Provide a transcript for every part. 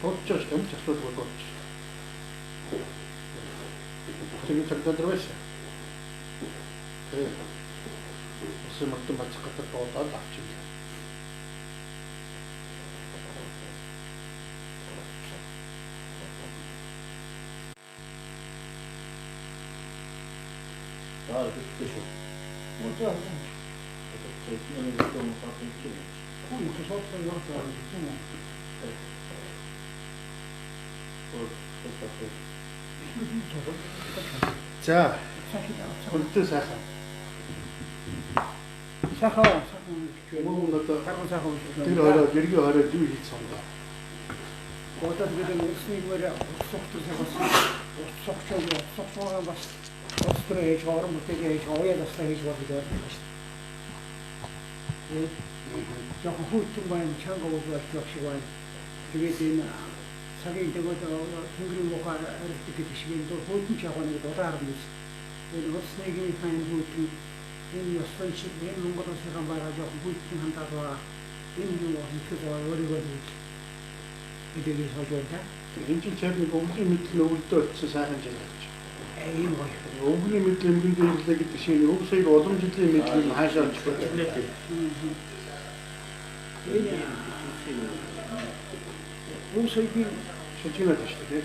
Дуудаж байгаа юм ч асуудалгүй дуудаж. Тэгээд цагдаа нар байсан. Тэгээд усын мөрдөн бацах газар дуудаад авчихлаа. За, хөлдөө сайхан. Сайхан Мөн одоо сайхан сайхан. Тэр орой жиргээ орой юу хийж сонгоо. Одоо тэгээд нэгмээр утас сайхан. Утас согчоо бас улс төрөө хийж орон бүтээгээ хийж уяа таслаа хийж бол гэж ойлгож байна. Жоохон хүйтэн байна, чанга үг болж шиг байна. Тэгээд энэ цагийн дэгүүд тэнгэрийн мухаар арилдаг гэдэг шиг энэ хүйтэн ч яг нэг дулаар юм биш. Энэ улс нийгмийн энэ хүйтэн энэ ёслон шиг энэ Монгол улсынхаа байгаа жоохон хүйтэн хандаад байгаа. Энэ юм итгэл өөрийгөө л хэдийгээр сууж байна. Энэ чинь чад нэг өвлийн мэдл өвөлдөө очсон сайхан жил болж. Ийм гоё. Өвгөний мэдл эмгэн дээрлээ гэдэг шиг өв соёл уламжлалын мэдлэг нь хаашаа очих вэ? Энэ өв соёлын шилжигнээд байна шүү дээ.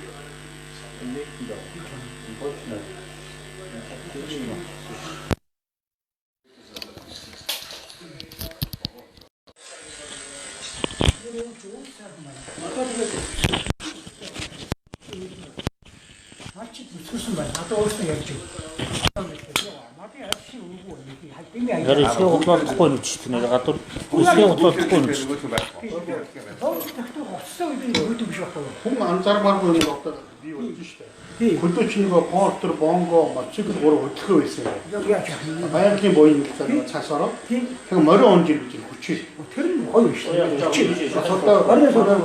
Малчид бүсгүйсэн байна. Одоо өөрсдөө ярьж байна. Мадын аршин үгүй юм. Нэр эсхийг худлаахгүй нь ч нэр гадуур эсхийг худлаахгүй нь ч. Тооч тогтох уцсан үед нь хөөдөг биш байхгүй юу? Хүн анзаармааргүй юм одоо бий болж шүү дээ. Хөдөөч нэг портер, бонго, мотоцикл гурав хөдөлгөө байсан юм. Яаж яах юм? Байгалийн буян гэж нэг цаас ороод тэг морин унж ир гэж хүчээ. Тэр нь гоё шүү дээ. Одоо Морин суудаг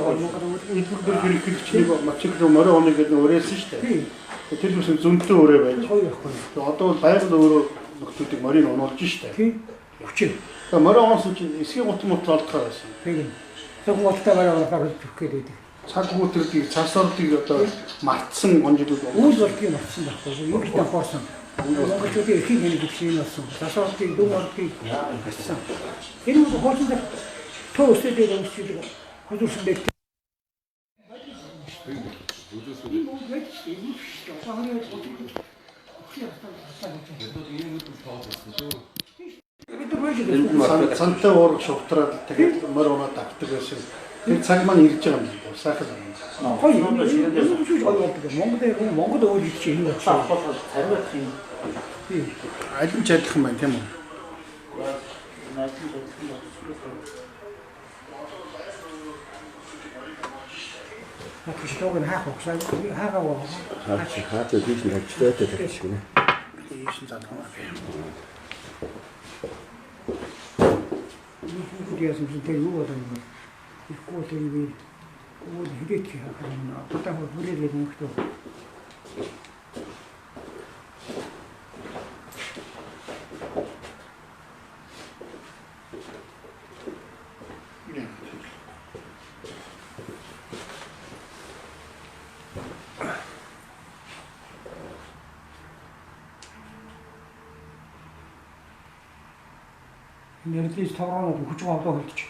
эдгээр дөр хэрэглэгч нэг мотоцикл руу морин уныг гэдэг нь өрөөсөн шүү дээ. Тэр юусэн зөнтөө өрөө байж. Гоё байхгүй юу? Одоо бол байгаль өөрөө нөхдүүдийг морин унуулж шүү дээ. Хүчээ. Тэгээ морин унсан чинь эсхийг гутан мутал олдохоор байсан. Тийм. Зөвхөн гуттай барай болохоор өгөх гээд байдаг. Цаг хүүтрдгийг цас ордыг одоо мартсан онжлууд Үйл болдгийг мартсан байхгүй юу? Юу гэдэг хоосон. Монголчуудын эрхийг хэнэ гэдэг шиг болсон. Цас ордыг, дүн ордыг мартсан. Энэ нь хоосон дээр төө өсөдөө өмсчихэд хөдөлсөн байх. Энэ бүгд байж шүү дээ. Одоо хүний бид нар байж сантай уурга шувтраад тэгээд морь унаад авдаг байсан. Тэр цаг маань ирж байгаа юм байна. Сайхан юм. Гоё юм. Гоё болдог. Монгол яг Монгол өөр гэж чинь энэ болсон. Хариуцах юм. Аль нь ч адилхан байна тийм үү? Наач тог нь хаах ухсаа хаагаа уу. Хаач хаач тийш нь хавчлаа тавьчих гинэ. Ийш нь залгамаа би. Яасан чинь тэр юу болоо юм бэ? Ихгүй тэр би өөр хэдийд хийх юм. Одоо хүрээлээд мөнгөтэй. Нэрлээс тавраанууд хүч гавлаа хөлдөж.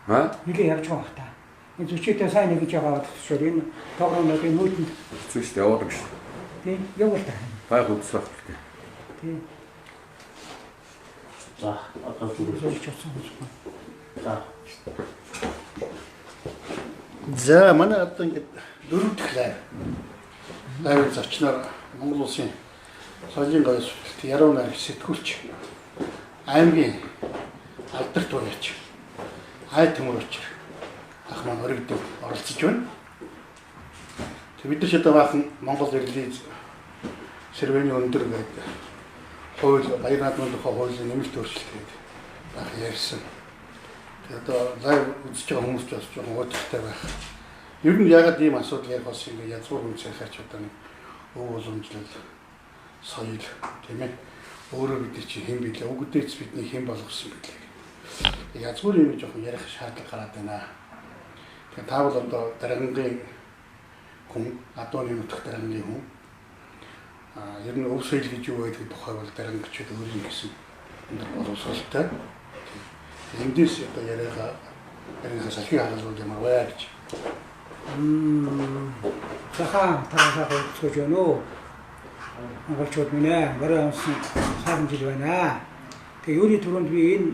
Аа? Нилээ явж байгаа бах та. Энэ зүчээтэй сайн нэг гэж байгаа болохоор энэ тавраануудын нүүтэнд хэцүү шүү дээ явуулдаг шүү. Тийм, явуул та. Байг үдс байх хэрэгтэй. Тийм. За, одоо зүрхэлж чадсан юм. За. За, манай одоо ингээд дөрөв дэх лайв. Лайв зочноор Монгол улсын соёлын гоёо сүтэлт Яруу найраг сэтгүүлч аймгийн алдарт ураач Ай Төмөр учир ах маань өргөдөг оролцож байна. Тэг бид нар ч одоо баахан Монгол эрлийз сэрвэний өндөр гэдэг хууль баяр наадмын тухай хуулийн нэмэлт өөрчлөлт гэдэг баахан ярьсан. Тэг одоо лайв үзэж байгаа хүмүүс ч бас жоохон уйдгартай байх. Ер нь ягаад ийм асуудал ярих болсон юм бэ? Язгуур хүн цайхаач одоо нэг өв уламжлал соёл тийм ээ. Өөрөө бид нар чинь хэн билээ? Өгдөөц бидний хэн болгосон билээ? Язгуур юм жоохон ярих шаардлага гараад байна. Тэгээ та бол одоо дарангийн хүн, адууны нутагт дарангийн хүн. Ер нь өв соёл гэж юу байдаг тухай бол дарангичууд өөрийн гэсэн өндөр боловсролтой. Эндээс одоо яриагаа яриагаа салхи хагалвал ямар вэ гэж. Сахан таасаа гоцгож байна уу? Монголчууд минь ээ, морин амсан сайхан жил байна. Тэгээ юуны түрүүнд би энэ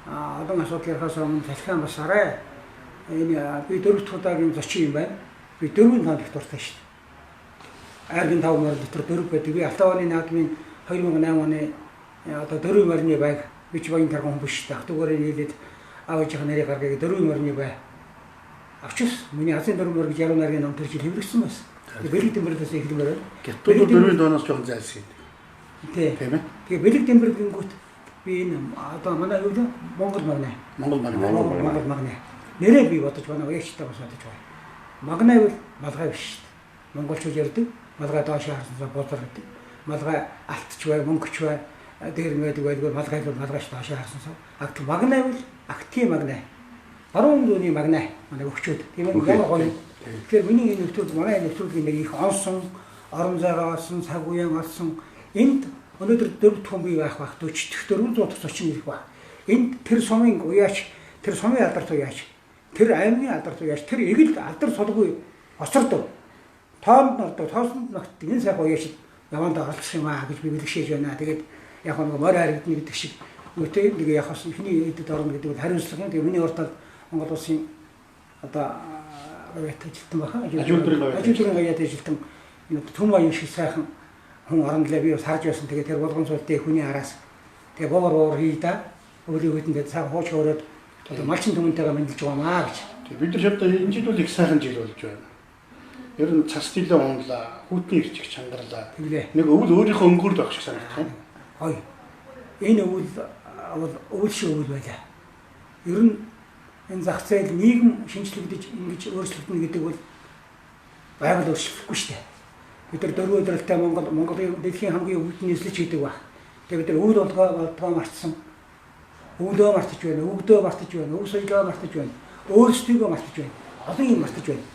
олон асуудал ярихаас өмнө салхиан бас арай энэ би дөрөв дэх удаагийн зочин юм байна. Би дөрвөн тоонд их дуртай шүү дээ. Айргийн 5 морь дотор дөрөв байдаг. Би Алтан наадмын 2008 оны одоо дөрвөн морины байг би ч баян тарган хүн биш шүү дээ. Ах дүүгээрээ нийлээд аав ээжийнх нарыг гаргая дөрвөн морины бай. Авчис миний азийн дөрвөн морь гэж яруу найргийн ном тэр жил хэвлэгдсэн байсан. Тэгээ бэлэг дэмбэрлээс эхлэмээр байна. Гятууд дөрвөн тооноос жоохон зайлсхийд. Тий. Тийм ээ. Тэгээ бэлэг дэмбэр гингүүт би энэ одоо манай юу вэ? Монгол магнаа. Монгол магнаа. Монгол магнаа. Нэрээ би бодож байна. Уягчтай бас бодож байна. Магнаа бол малгай биш шүү дээ. Монголчууд ярьдаг. Малгай доош харсансаа бозор гэдэг. Малгай алтч бай, мөнгөч бай, дээр нь байдаг байлгүй малгай бол малгайч доош харсансаа. Агт магнаа бол актийн магнаа. Баруун зүүнний магнаа. Манай өгчүүд. Тийм ээ ямар гоё. Тэгэхээр миний энэ нөтөл манай нөтөлгийн нэг их онсон, орон зайгаа олсон, цаг үеэн олсон. Энд өнөөдөр дөрөв дэх хүн бий байх байх 40 дэх 400 дахь зочин ирэх байх. Энд тэр сумын уяач, тэр сумын алдарт уяач, тэр аймгийн алдарт уяач, тэр эгэл алдар сулгүй осордов. Тоонд нордов, тоосонд ногтдог энэ сайхан уяач явандаа оролцох юм аа гэж би бэлгшээж байна. Тэгээд яг нэг морь харагдана гэдэг шиг үгүй нэг яг бас эхний эдэд орно гэдэг бол хариуцлага юм. Тэгээд миний урд Монгол улсын одоо гавьяат ажилтан баха. Ажуулдрын гавьяат ажилтан энэ төм аян шиг сайхан хүн орон лээ би бас харж байсан. Тэгээд тэр болгон суултын хүний араас тэгээд бовор бовор хий да. Өвлийн хүйтэн тэгээд сайхан хууч хөөрөөд одоо малчин түмэнтэйгээ мэндэлж байгаа маа гэж. Тэгээд бид нар одоо энэ жил бол их сайхан жил болж байна. Ер нь цас дилээ унлаа, хүүтний ирчих чангарлаа. Нэг өвөл өөрийнхөө өнгөөр л байх шиг санагдах юм. Хой. Энэ өвөл бол өвөл шиг өвөл байлаа. Ер нь энэ зах зээл нийгэм шинжлэгдэж ингэж өөрчлөгдөнө гэдэг бол байгаль өөрчлөхгүй шүү дээ. Бид нар дөрвөн өдрөлтэй Монгол Монголын дэлхийн хамгийн өвдөн нийслэж гэдэг баг. Тэгээ бид нар өвөл болгоо мартсан. Өвлөө мартаж байна, өвдөө мартаж байна, өв соёлоо мартаж байна, өөрсдийгөө мартаж байна. Олон юм мартаж байна.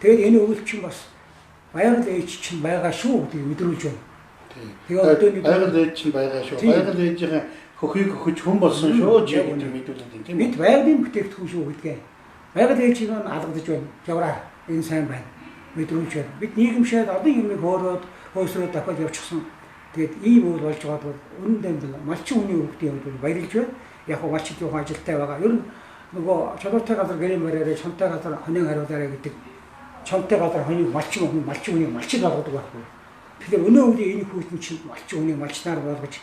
Тэгээд энэ өвөл чинь бас байгаль ээж чинь байгаа шүү гэдгийг мэдрүүлж байна. Тэгээд одоо байгаль ээж чинь байгаа шүү. Байгаль ээжийн хөхийг хөхөж хүн болсон шүү гэж бид мэдүүлээд байна тийм үү? Бид байгалийн бүтээгдэхүүн шүү гэдгээ. Байгаль ээжийг нь алгадаж байна. Жавраа энэ сайн байна. Мэдрүүлж байна. Бид нийгэмшээд олон юмыг хөөрөөд, хөөсрөөд дахиад явчихсан. Тэгээд ийм үйл болж байгаад бол үнэн дээр малчин хүний хүүхдийн хувьд баярлж байна. Яг нь малчин жоохон ажилтай байгаа. Ер нь нөгөө чулуутай газар гэрийн бариараа, чонтой газар хонин хариулаарай гэдэг чонтой газар хонин малчин хүн, малчин хүнийг малчин болгодог байхгүй. Тэгэхээр өнөө үеийн энэ хүүхдэн чинь малчин хүнийг малчнаар болгож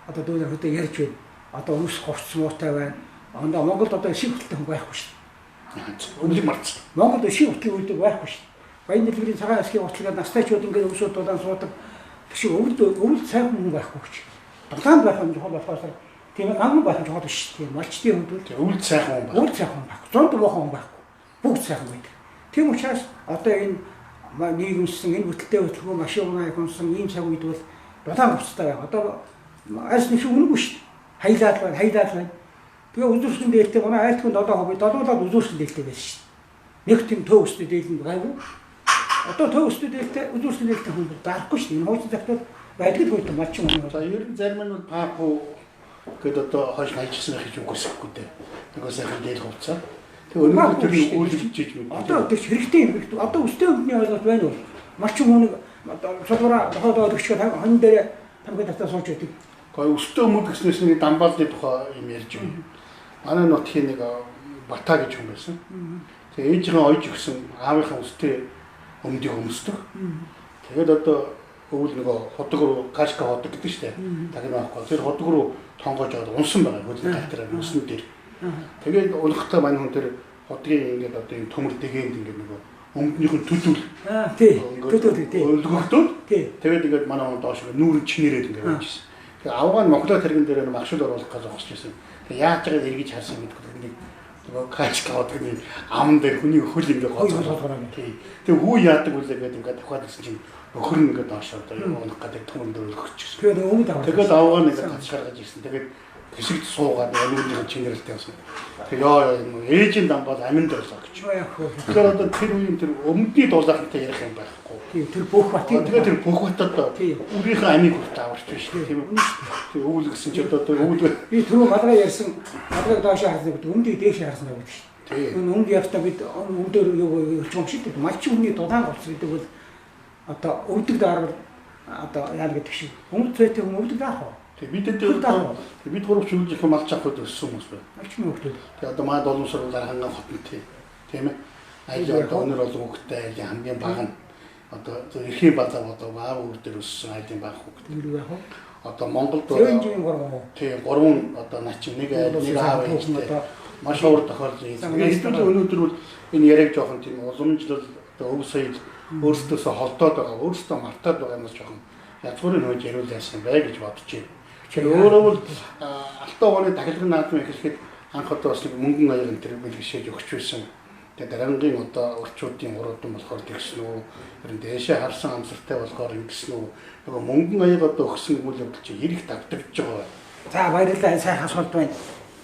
одоо дүүнер хөдөө ярьж байна. Одоо өмс хувцс муутай байна. Одоо Монголд одоо шиг хөтөлтэй хүн байхгүй шүү дээ. Өмнөд мартсан. Монголд шиг хөтлийн үйдэг байхгүй шүү дээ. Баян дэлгэрийн цагаан хэсгийн гутлаар настайчууд ингээд өмсөд дулаан суудаг. Тэр шиг өвөл сайхан хүн байхгүй гэж. Дулаан байх нь чухал болохоос тийм ганган байх нь чухал биш тийм. Малчдын хувьд бол өвөл сайхан хүн байхгүй. Өвөл сайхан хүн байхгүй. Зунд буухан хүн байхгүй. Бүгд сайхан байдаг. Тийм учраас одоо энэ нийгэмсэн энэ бүтэлтэй хөтөлбөр машин унаа хөнсөн ийм цаг үед бол дулаан хувцастай байх. Одоо айс нэг шиг үнэгүй шүү дээ. Хаялаад байна, хаялаад байна. Тэгээ үзүүрсэн дээлтэй манай айлтгын 7% долуулаад үзүүрсэн дээлтэй байсан шүү дээ. Нэг тийм төв өстэй дээлэнд гайгүй. Одоо төв өстэй дээлтэй үзүүрсэн дээлтэй хүн дарахгүй шүү дээ. Энэ хуучин цагт бол байдаг л хүйт малчин хүн. За ер нь зарим нь бол папу гэд одоо хойш хайжсан байх гэж үгүйсэхгүй дээ. Нөгөө сайхан дээл хувцас. Тэгээ өнөөдөр тэр үйлдвэрлэж мэд. Одоо тэр хэрэгтэй юм. Одоо өстэй өмдний ойлголт байна уу? Малчин хүнийг сулвараа дохоод өгчгээд хон дээр тамхи татаа сууж байдаг. Гэхдээ өстэй өмд гэснээс нэг дамбаалны тухай юм ярьж байна. Манай нутгийн нэг Бата гэж хүн байсан. Тэгээ ээжийнхээ ойж өгсөн аавынхаа өстэй өмдийг өмсдөг. Тэгээд одоо өвөл нөгөө худаг руу кашка ходог гэдэг шүү дээ. Тагнаа авахгүй. Тэр худаг руу тонгоож аваад унсан байгаа. Хөлний гал дээр унсан дээр. Тэгээд унахтаа мань хүн тэр худгийн ингээд одоо юм төмөр дэгэнд ингээд нөгөө өмднийх нь төдөл. Аа тий. Төдөл тий. Өлгөгдөөд. Тэгээд ингээд манай хүн доош нүүрэн чинээрээд ингээд байж ирсэн. Тэгээ авгаа нь Монголоо тэрэгэн дээр магшил оруулах гэж зогсож ирсэн. Тэгээ яаж байгаа эргэж харсан гэдэггүй нэг нөгөө кашка ходог нэг ам дээр хүний хөл ингээд гоцоо. Тий. Тэгээ хүү яадаг үлээ гэдэг ингээд давхаад ирсэн чинь өхөр нь ингээд доош одоо унах гэдэг төмөр дээр өлгөчихсөн. Тэгээд өвд аваа. Тэгээд авгаа нь ингээд татш гаргаж ирсэн. Тэгээд хэсэгт суугаад нүгний чинэрэлтэй явсан. Тэгээ ёо юм ээжийн дамбал аминд орлоо гэж. Тэгэхээр одоо тэр үеийн тэр өмдний дулаахантай ярих юм байхгүй. Тийм тэр бүх батын. Тэгээ тэр бүх бат одоо үрийнхээ амийг хүрт аварч биш тийм үү? Тэр өвөл гэсэн чи одоо өвөл би түрүү малгай ярьсан малгайг доош харсан гэдэг өмдийг дээш харсан гэдэг шүү дээ. Энэ өмд явахдаа бид өмдөр юу өрч юм шиг дээ. Малчин хүний дулаан голц гэдэг бол одоо өвдөг дарвал одоо яа гэдэг шиг. Өмд зүйтэй хүн өвдөг даах уу? Тэг бид бид гурав шүлж их малч авах үед өссөн хүмүүс байна. Малчин хүүхдүүд. Тэг одоо манай Доломсор ханган хотно тий. Тийм ээ. Айлын одоо өнөр олон хүүхдтэй айлын хамгийн бага нь одоо эрхийн базаа болоо аав хүүхд дээр өссөн айлын бага хүүхд. Тэр яах вэ? Одоо Монголд тий гурван одоо начин нэг айл нэг аав ээжтэй маш ховор тохиолдол. Тэгээд өнөөдөр бол энэ яриаг жоохон тийм уламжлал одоо өв соёл өөрсдөөсөө холдоод байгаа, өөрсдөө мартаад байгаа юмас жоохон язгуурын хөөж яриулсан бай гэж бодож байна. Тэгэхээр өөрөө бол Алтан огооны дахилгын наадам эхлэхэд анх одоо бас нэг мөнгөн аяг энэ төр бэлгэшээж өгч байсан. Тэгээд дараангийн одоо орчуудын уруудан болохоор тэгсэн үү? Ер нь дээшээ харсан амсартай болохоор ингэсэн үү? Нөгөө мөнгөн аяг одоо өгсөн үйл явдал чи хэрэг давтагдж байгаа. За баярлалаа, сайхан асуулт байна.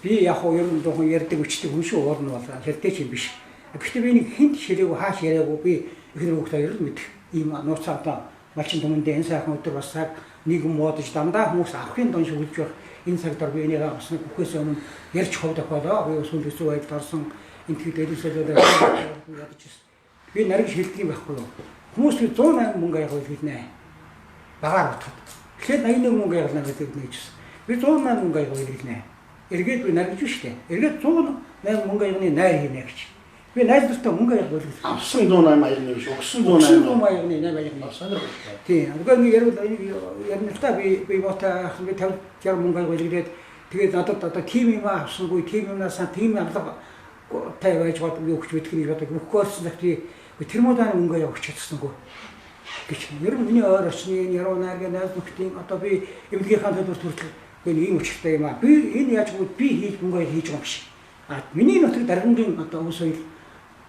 Би яг уу ер нь жоохон ярьдаг өчтөг хүн шүү уурна бол хэртэй ч юм биш. Гэхдээ би нэг хинт ширээгүй хааш яриаггүй би ихнэр хүүхдээ ер нь мэдэх. Ийм нууцаа одоо малчин түмэндээ энэ сайхан өдөр бас цаг нийгэм муудаж дандаа хүмүүс авахын дон шүглж байх энэ цаг дор би энийг бас нэг бүхээс өмнө ярьж хов тохиолоо. Би бас үл хэцүү байдалд орсон энэ тэгэд элсэлүүд ядаж ирсэн. Би нариг шилдэг юм байхгүй юу? Хүмүүс би 108 мөнгө аяг хэлнэ. Багаар утгад. Тэгэхээр 81 мөнгө аяглаа гэдэг нэгжсэн. Би 108 мөнгө аяг хэлнэ. Эргээд би наригж штэ. Эргээд 108 мөнгө аягны найр хийнэ гэж. Би найз нартай мөнгө аяг болов. Авсан 108 аягны биш, өгсөн 108 аягны 8 аягны. Сонирхолтой. Тийм. Үгүй нэг ярил ярина л та би ботой ахсан би 50 60 мөнгө аяг болоод тэгээд надад одоо тим юм авсангүй, тим юмнасаа тим авлага тай байж гоод би өгч мэдэх нэг бодог. Өгөхгүй болсон цагт би тэр муудааны мөнгө аяг өгч чадсангүй гэж. Ер нь миний ойр орчны яруу найргийн найз нөхдийн одоо би эмнэлгийнхаа төлбөр төрөл би ийм учиртай юм аа. Би энэ яаж гүйл би хийж мөнгө аяг хийж байгаа юм биш. А миний нутаг даргангийн одоо өв соёл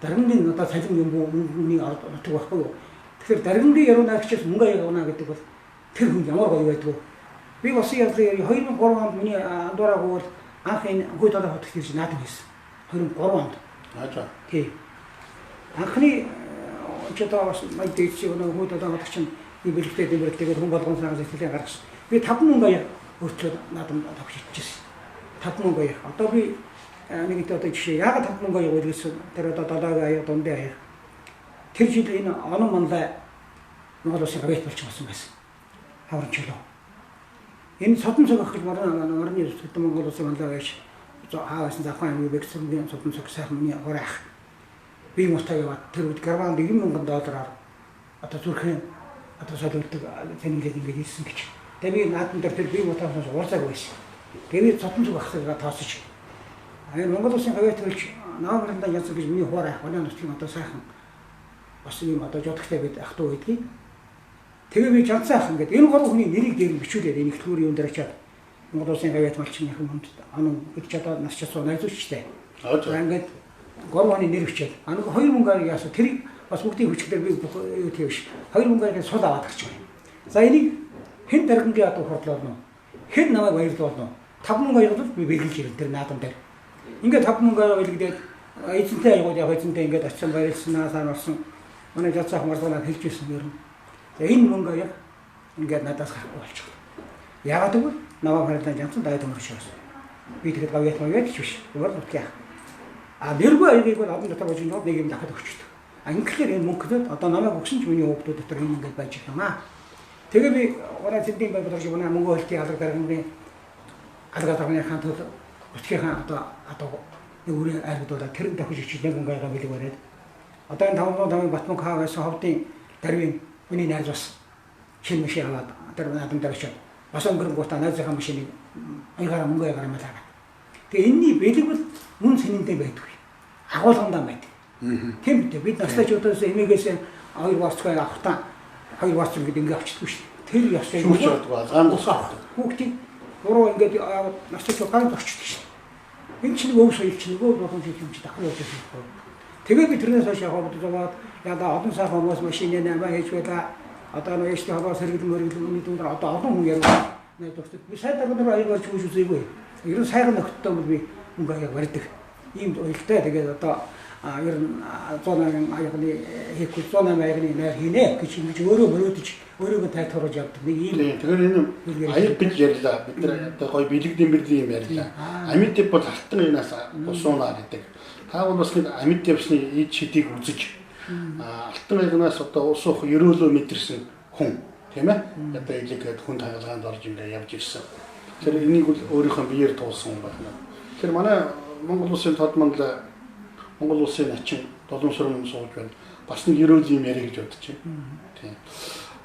даргангийн одоо цалин юм бүү мөнгөний нутаг байхгүй юу. Тэгэхээр даргангийн яруу найрагчаас мөнгө аяг авна гэдэг бол тэр хүн ямар гоё байдгүй. Би болсон явдлыг 2003 онд миний андуураагүй бол анх энэ хүй долоо хотод ирж наадам хийсэн. 2003 онд. Аа. Тий. Анхны ч одоо бас маяг дээдсийн өнөө хүй долоо хотод чинь бэлэгтэй дэмбэрэлтэйгээр хүн болгон санаа сэтгэлээ гаргасан. Би 5 мөнгө аяг өөрчлөө наадам тавьж иччихсэн. 5 мөнгө аяг. Одоо би нэгэнт одоо жишээ яагаад 5 мөнгө аяг үлгэсэн тэр одоо долоогийн аяг дундын аяг. Тэр жил энэ онон манлай Монгол улсын гавьяат болчихсон байсан. Хаврын чөлөө. Энэ содон цог ах гэж морны зүтгэдэг Монгол улсын манлай байж хаа байсан завхан аймгийн Бэгсэрийн содон цог сайхан миний хураах. Би муутай яваад тэр үед Гарванд 90,000 доллараар одоо зүрхэн одоо солиулдаг тэнглээд ингэж ирсэн гэж. Тэгээ би наадам дээр тэр би муутаас уулзааг байсан. Тэгээ би содон цог ахсаргаа тооцож энэ Монгол улсын гавьяат болж Намрандаа янз гэж миний хуурай манай нутгийн одоо сайхан бас юм одоо жодогтой бид ах トゥ байдгийг. Тэгээ би жансаа ах ингээд энэ гурван хүний нэрийг дээр нь бичүүлээд энэ ихтгэврийн юм дээр очиад Монгол улсын гавьяат малчин их хүнд анан бид ч одоо нас часуу найзууч штэ. За ингээд гурван хүний нэр бичээд а нэг 2 мөнгө яасан тэрийг бас бүгдийн хүчгээр би юу тийм биш 2 мөнгө аягийн сул аваад гарч байна. За энийг хэн даргангийн одоо хурдлуулна уу? Хэн намайг баярлуулна уу? 5 мөнгө аяг бол би бэлгэлж ирэн тэр наадам дээр. Ингээд 5 мөнгө аяг бэлгэлээд эзэнтэй аягууд яг эзэнтэй ингээд очисон баярлсан наасаа орсон. Манай жацаах марзгаанаар хэлж ирсэн юм. За энэ мөнгө аяг ингээд надаас гарахгүй болчихлоо. Яагаад гэвэл намайг харилдан жанцсан дайд өмөрч байсан. Би тэгэхэд гавьяат мавьяат ч биш. Өөр нутгийн ах. А нэргүй аягийг бол олон дотор бож нэг юм дахиад өгчдөг. А ингэхээр энэ мөнгөд одоо намайг өгсөн ч миний хүүхдүүд дотор энэ ингээд байж юм аа. Тэгээ би манай цэндийн байгууллага шиг манай мөнгө хөлтийн алга дарганы алга дарганы хаан төл нутгийнхаа одоо нэг үрийн айлгдуулаад тэр нь давхиж ичиж нэг мөнгө аягаа бэлэг бариад одоо энэ 505-ын Батмөнх хаа байсан ховдын дарвын миний найз бас шинэ машин аваад тэр наадам дээр очиод бас өнгөрөнгүүтээ найзынхаа машиныг аягаараа мөнгө аягаараа малаа. Тэгээ энэний бэлэг бол мөн сэнэндээ байдгүй. Агуулгандаа байдаг. Тийм үү? Бид настайчуудаас эмээгээс хоёр борцгой авахтаа хоёр борц ингээд ингээ авчдаггүй шүү дээ. Тэр ёстой шүүж явдаг алгаан босох. Хүүхдийг буруу ингээд настайчууд ган зогчдөг шүү дээ. Энэ чинь өв соёл чинь нөгөө боломж юм чи давхар явж байгаа юм. Тэгээ би тэрнээс хойш яваад зовоод яда олон сайхан хүмүүс машины намаа хийж байлаа. Одоо нэг ихтэй хобоо сэргэлэн мөргөлөн миний дүндэр одоо олон хүн ярив. Найз дуртай. Би сайн дарга нар аягаар чүүж үзээгүй. Ер нь сайхан нөхдөд бол би мөнгө аяг барьдаг. Ийм уялтай тэгээд одоо ер нь 108 аягны хийхгүй 108 аягны найр хийнэ гэж ингэж өөрөө мөрөөдөж өөрийгөө тайлбарлаж явдаг. Нэг ийм. Тэгэхээр энэ аяг гэж ярьлаа. Бид нар одоо гоё бэлэг дэмбэрлийн юм ярьлаа. Амьд бол алтан инаас усуунаа гэдэг. Та бол бас нэг амьд явсны ид шидийг үзэж алтан аягнаас одоо ус уух ерөөлөө мэдэрсэн хүн тийм ээ. Одоо илэг гээд хүн тагалгаанд орж ингээ явж ирсэн. Тэгэхээр энийг бол өөрийнхөө биеэр туулсан хүн байна. Тэгэхээр манай Монгол улсын тод мандал Монгол улсын начин долоомсрон сууж байна. Бас нэг ерөөл юм яриа гэж бодож байна. Тийм.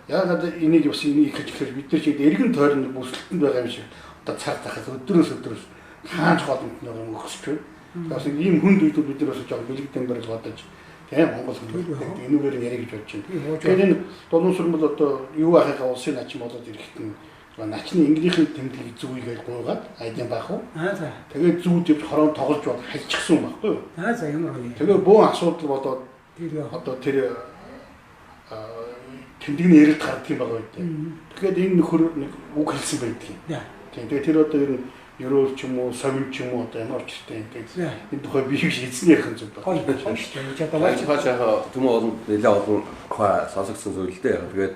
Яагаад энийг бас энийг их гэхээр бид нар чиг эргэн тойрон бүслэлтэнд байгаа юм шиг одоо цар тахал өдрөөс өдрөөс хаанч голомт нэг юм өгсөж байна. Бас нэг ийм хүнд үед бид нар бас жоо бэлэг дэмбэрэл бодож тийм Монгол хүн энүүгээр яриа гэж бодож байна. Тэгэхээр энэ долоомсрон бол одоо юу ахыгаа улсын начин болоод ирэхэд нь начны энгийнхээ тэмдэглэг зүүгээд гуйгаад айдын байх уу? Аа за. Тэгээд зүүд явж хорон тоглож бод хальчихсан юм баггүй юу? Аа за ямар гоё. Тэгээ бөөн асуудал болоод одоо тэр тэмдэгний эрэлт гардаг юм байгаа үү? Тэгэхээр энэ нөхөр нэг үг хэлсэн байдаг юм. Тийм. Тэгээ тэр одоо ер нь ерөөл ч юм уу, совин ч юм уу одоо ямар учиртай юм. Тэгээд энэ тухай би их эзний ярих юм зүйл байна. Гоё. Гоё шүү дээ. Одоо баяж хаа түмэн олон нэлээ олон тухай сонсогдсон зүйл л дээ. Тэгээд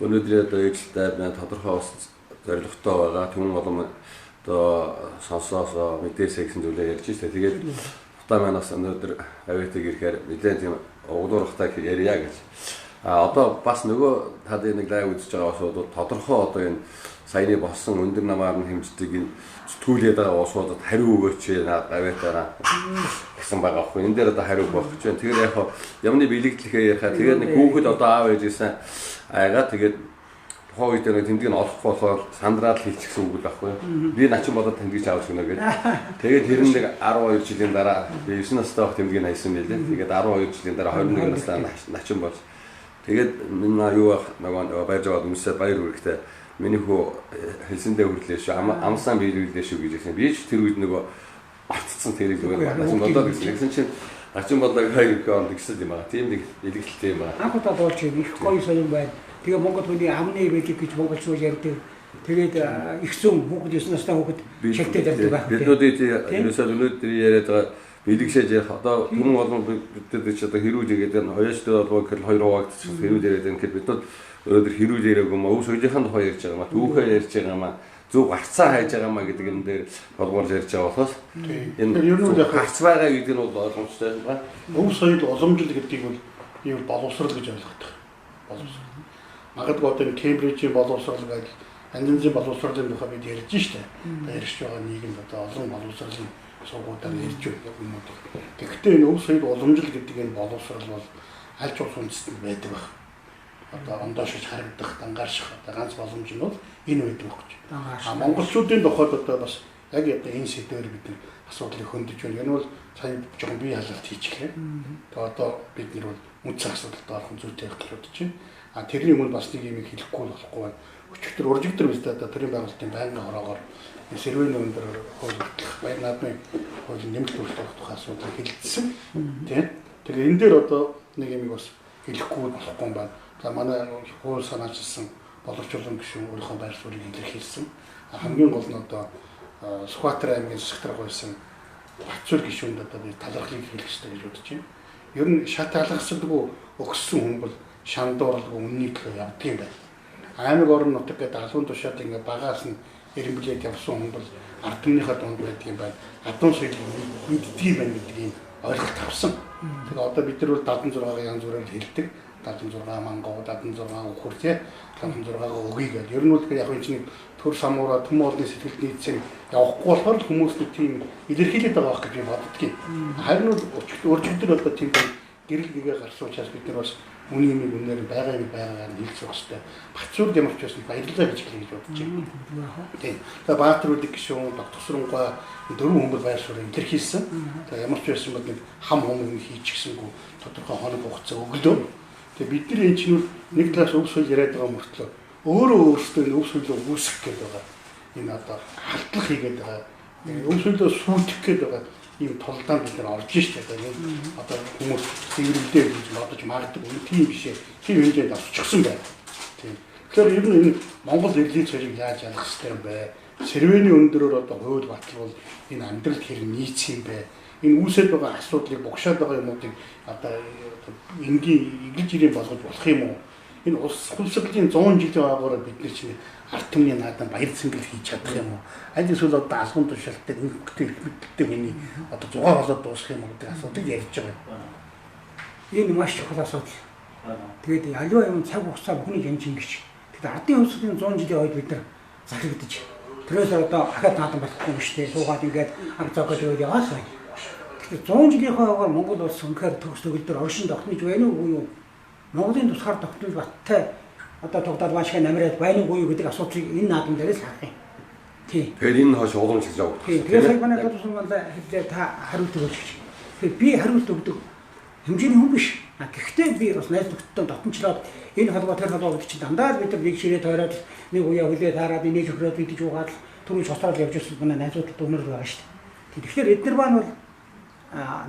өнөөдрийн одоо ээлжтэй би тодорхой бас зорилготой байгаа. Түмэн олон одоо сонсоосоо мэдээсэй гэсэн зүйлээ ярьж байна. Тэгээд утаа маань бас өнөөдөр авиатыг ирэхээр нэлээд тийм угдуурхтай ярья гэж. А одоо бас нөгөө талын нэг лайв үзэж байгаа улсууд тодорхой одоо энэ саяны болсон өндөр намаар нь хэмждэг энэ сэтгүүлээд байгаа улсуудад хариу өгөөч наад авиатаараа гэсэн байгаа аахгүй. Энэ дээр одоо хариу өгөх гэж байна. Тэгэхээр яг ямны бэлэгдлэхээ ярихаа тэгээд нэг хүүхэд одоо аав ээжээсээ айгаа тэгээд тухайн үед нэг тэмдэг нь олохгүй болохоор сандраад хэлчихсэн үг л байхгүй. Би начин болоод тэмдгийж авч өгнө гэдэг. Тэгээд тэр нь нэг 12 жилийн дараа би 9 настай байх тэмдгийг хайсан байлээ. Тэгээд 12 жилийн дараа 21 настай начин болж тэгээд миний юу байх нөгөө баяр жаваад өмсөө баяр хүргэхдээ миний хүү хэлсэндээ хүрлээ шүү. Амсан биелүүллээ шүү гэж хэлсэн. Би ч тэр үед нөгөө автцсан тэрийг зүгээр начин болоод гэсэн. Тэгсэн чинь начин болоо гэх юм тэгсэн юм аа. Тийм нэг илгэлтэй юм аа. Анх удаа болж их гоё соёл байна. Тэгээ Монгол хүний амны бэлэг гэж монголчууд ярьдаг. Тэгээд их зүүн хүүхэд 9 настай хүүхэд шигтэй ярьдаг байх. Биднүүдийн ерөөсөө өнөөдөр яриад байгаа бэлэг шээж ярих одоо түмэн олон бид ч одоо хэрүүл игээд энэ хоёрчтой холбоо гэхэл хоёр хуваагдчихсан хэрүүл яриад байна гэхэл биднүүд өнөөдөр хэрүүл яриаг юм өв соёлынхаа тухай ярьж байгаа юм а түүхээ ярьж байгаа юм а зөв гарцаа хайж байгаа юм а гэдэг энэ дээр холбоорч ярьж байгаа болохоос энэ ер нь бол гарц байгаа гэдэг нь бол ойлгомжтой байна. Өв соёл уламжлал гэдгийг бол ийм боловсрал гэж ойлгодог. Боловсрал. Магадгүй одоо энэ Кембрижийн боловсрал гэдэг янз янзын боловсролын тухай бид ярьж штэ. Ярьж байгаа нийгэмд одоо олон боловсролын сургуулиар ярьж байдаг юм уу. Тэгэхдээ энэ өв соёл уламжлал гэдэг энэ боловсрал бол аль ч улс үндэстэнд байдаг байх. Одоо ондоо шиж харагдах, дангарших одоо ганц боломж нь бол энэ байдаг байх гэж. А монголчуудын тухайд одоо бас яг одоо энэ сэдвээр бид нар асуудлыг хөндөж байна. Энэ бол сая жоохон бие халалт хийчихлээ. Тэгээ одоо бид нар бол үндсэн асуудалд орох зүйтэй байх гэж бодож байна. А тэрний өмнө бас нэг юм хэлэхгүй болохгүй байна. Өчигдөр уржигдөр бид одоо төрийн байгуулалтын байнгын хороогоор сэрвэний өндөр хууль хөтлөх, баяр наадмын хуулийн нэмэлт өөрчлөлт тухай асуудлыг хэлэлцсэн. Тийм. Тэгээ энэ дээр одоо нэг юм бас хэлэхгүй болохгүй юм байна. За манай хууль санаачилсан боловсруулан гишүүн өөрийнхөө байр суурийг илэрхийлсэн. Хамгийн гол нь одоо Сүхбаатар аймгийн засагтар гуйсан Батцүр гишүүнд одоо би талархлыг хэлэх ёстой гэж бодож байна. Ер нь шат алгасдаггүй өгсөн хүн бол шандууралгүй үнний төлөө явдаг юм байна. Аймаг орон нутаг гэдэг алуун тушаад ингээ багаас нь эренблээд явсан хүн бол ард түмнийхээ дунд байдаг юм байна. Адуу соёлыг мэддэг юм байна гэдгийг ойлголт авсан. Тэгэхээр одоо бид нар бол 76-гийн янз бүрээр хэлдэг. 76 мангуу, 76 үхэр тий 76-гаа өгье гэдэг. Ер нь бол яг энэ чинь төр самураа түмэн олны сэтгэлд нийцсэн явахгүй болохоор хүмүүс нэг тийм илэрхийлээд байгаа байх гэж би боддгийн. Харин бол өөрчлөлтөр одоо тийм гэрэл гэгээ гарсан учраас бид нар бас үний юм үнээр байгаа юм байгаагаар нь хэлж явах хэрэгтэй. Бацүр ямар ч байсан баярлалаа гэж хэлье гэж бодож байна. Тийм. Тэгээ Баатар үлэг гишүүн, Тогтсоронгүй дөрвөн хүмүүс байр суурь илэрхийлсэн. Тэгээ ямар ч байсан бол нэг хам хум юм хийчихсэнгүй тодорхой хоног хугацаа өглөө. Тэгээ бид нар энэ чинь нэг талаас өв соёл яриад байгаа мөртлөө өөрөө өөрсдөө энэ өв соёлоо үүсгэх гээд байгаа. Энэ одоо халдлах хийгээд байгаа. Өв соёлоо сүйтгэх гээд байгаа ийм тулдаанд бид нар орж штэ. Одоо хүмүүс цэвэрлдээ гэж бодож магадгүй тийм биш ээ. Тийм хэмжээнд авчихсан байна. Тийм. Тэгэхээр ер нь энэ Монгол эрлийн соёлыг яаж ялах хэрэгтэй юм бэ? Сэрвэний өндрөөр одоо хууль баталвал энэ амьдрал хэрэг нийцэх юм бэ? Энэ үүсээд байгаа асуудлыг богшоод байгаа юмнуудыг одоо энгийн игэл жирийн болгож болох юм уу? Энэ улс хувьсгалын 100 жилийн агаараар бид нар чинь ард түмний наадам баяр цэнгэл хийж чадах юм уу? Аль эсвэл одоо алган тушаалтай өнгөтэй их мэдлэлтэй хүний одоо зугаа болоод дуусах юм уу гэдэг асуудлыг ярьж байгаа юм. Энэ маш чухал асуудал. Тэгээд аливаа юм цаг хугацаа бүхнийг янж ингэж. Тэгээд ардын хувьсгалын 100 жилийн үед бид нар захирагдаж тэрээс одоо ахаад наадам болохгүй юм шүү дээ. Суугаад ингээд аг зогоод яваад яваас байна. Тэгэхээр 100 жилийнхаа агаар Монгол улс үнэхээр төгс төгөлдөр оршин тогтнож байна уу юу? Монголын тусгаар тогтнол баттай одоо тогтоод маш их намраад байна уу юу гэдэг асуудлыг энэ наадам дээрээс харах юм. Тийм. Тэгэхээр энэ хойш уламж гэж явагдах. Тийм. Тэгэхээр сая манай тодорхой манлай хэллээ та хариулт өгөөч гэж. Тэгэхээр би хариулт өгдөг хэмжээний хүн биш. Гэхдээ би бас найз нөхдөдөө дотнчлоод энэ холбоо тэр холбоо гэдэг чинь дандаа л бид нар нэг ширээ тойроод нэг уяа хүлээ таарад инээж өхрөөд идэж уугаад түрүүн шосроод явж ирсэн манай найзуудад өнөр байгаа шүү дээ. Тэгэхээр эднэр маань бол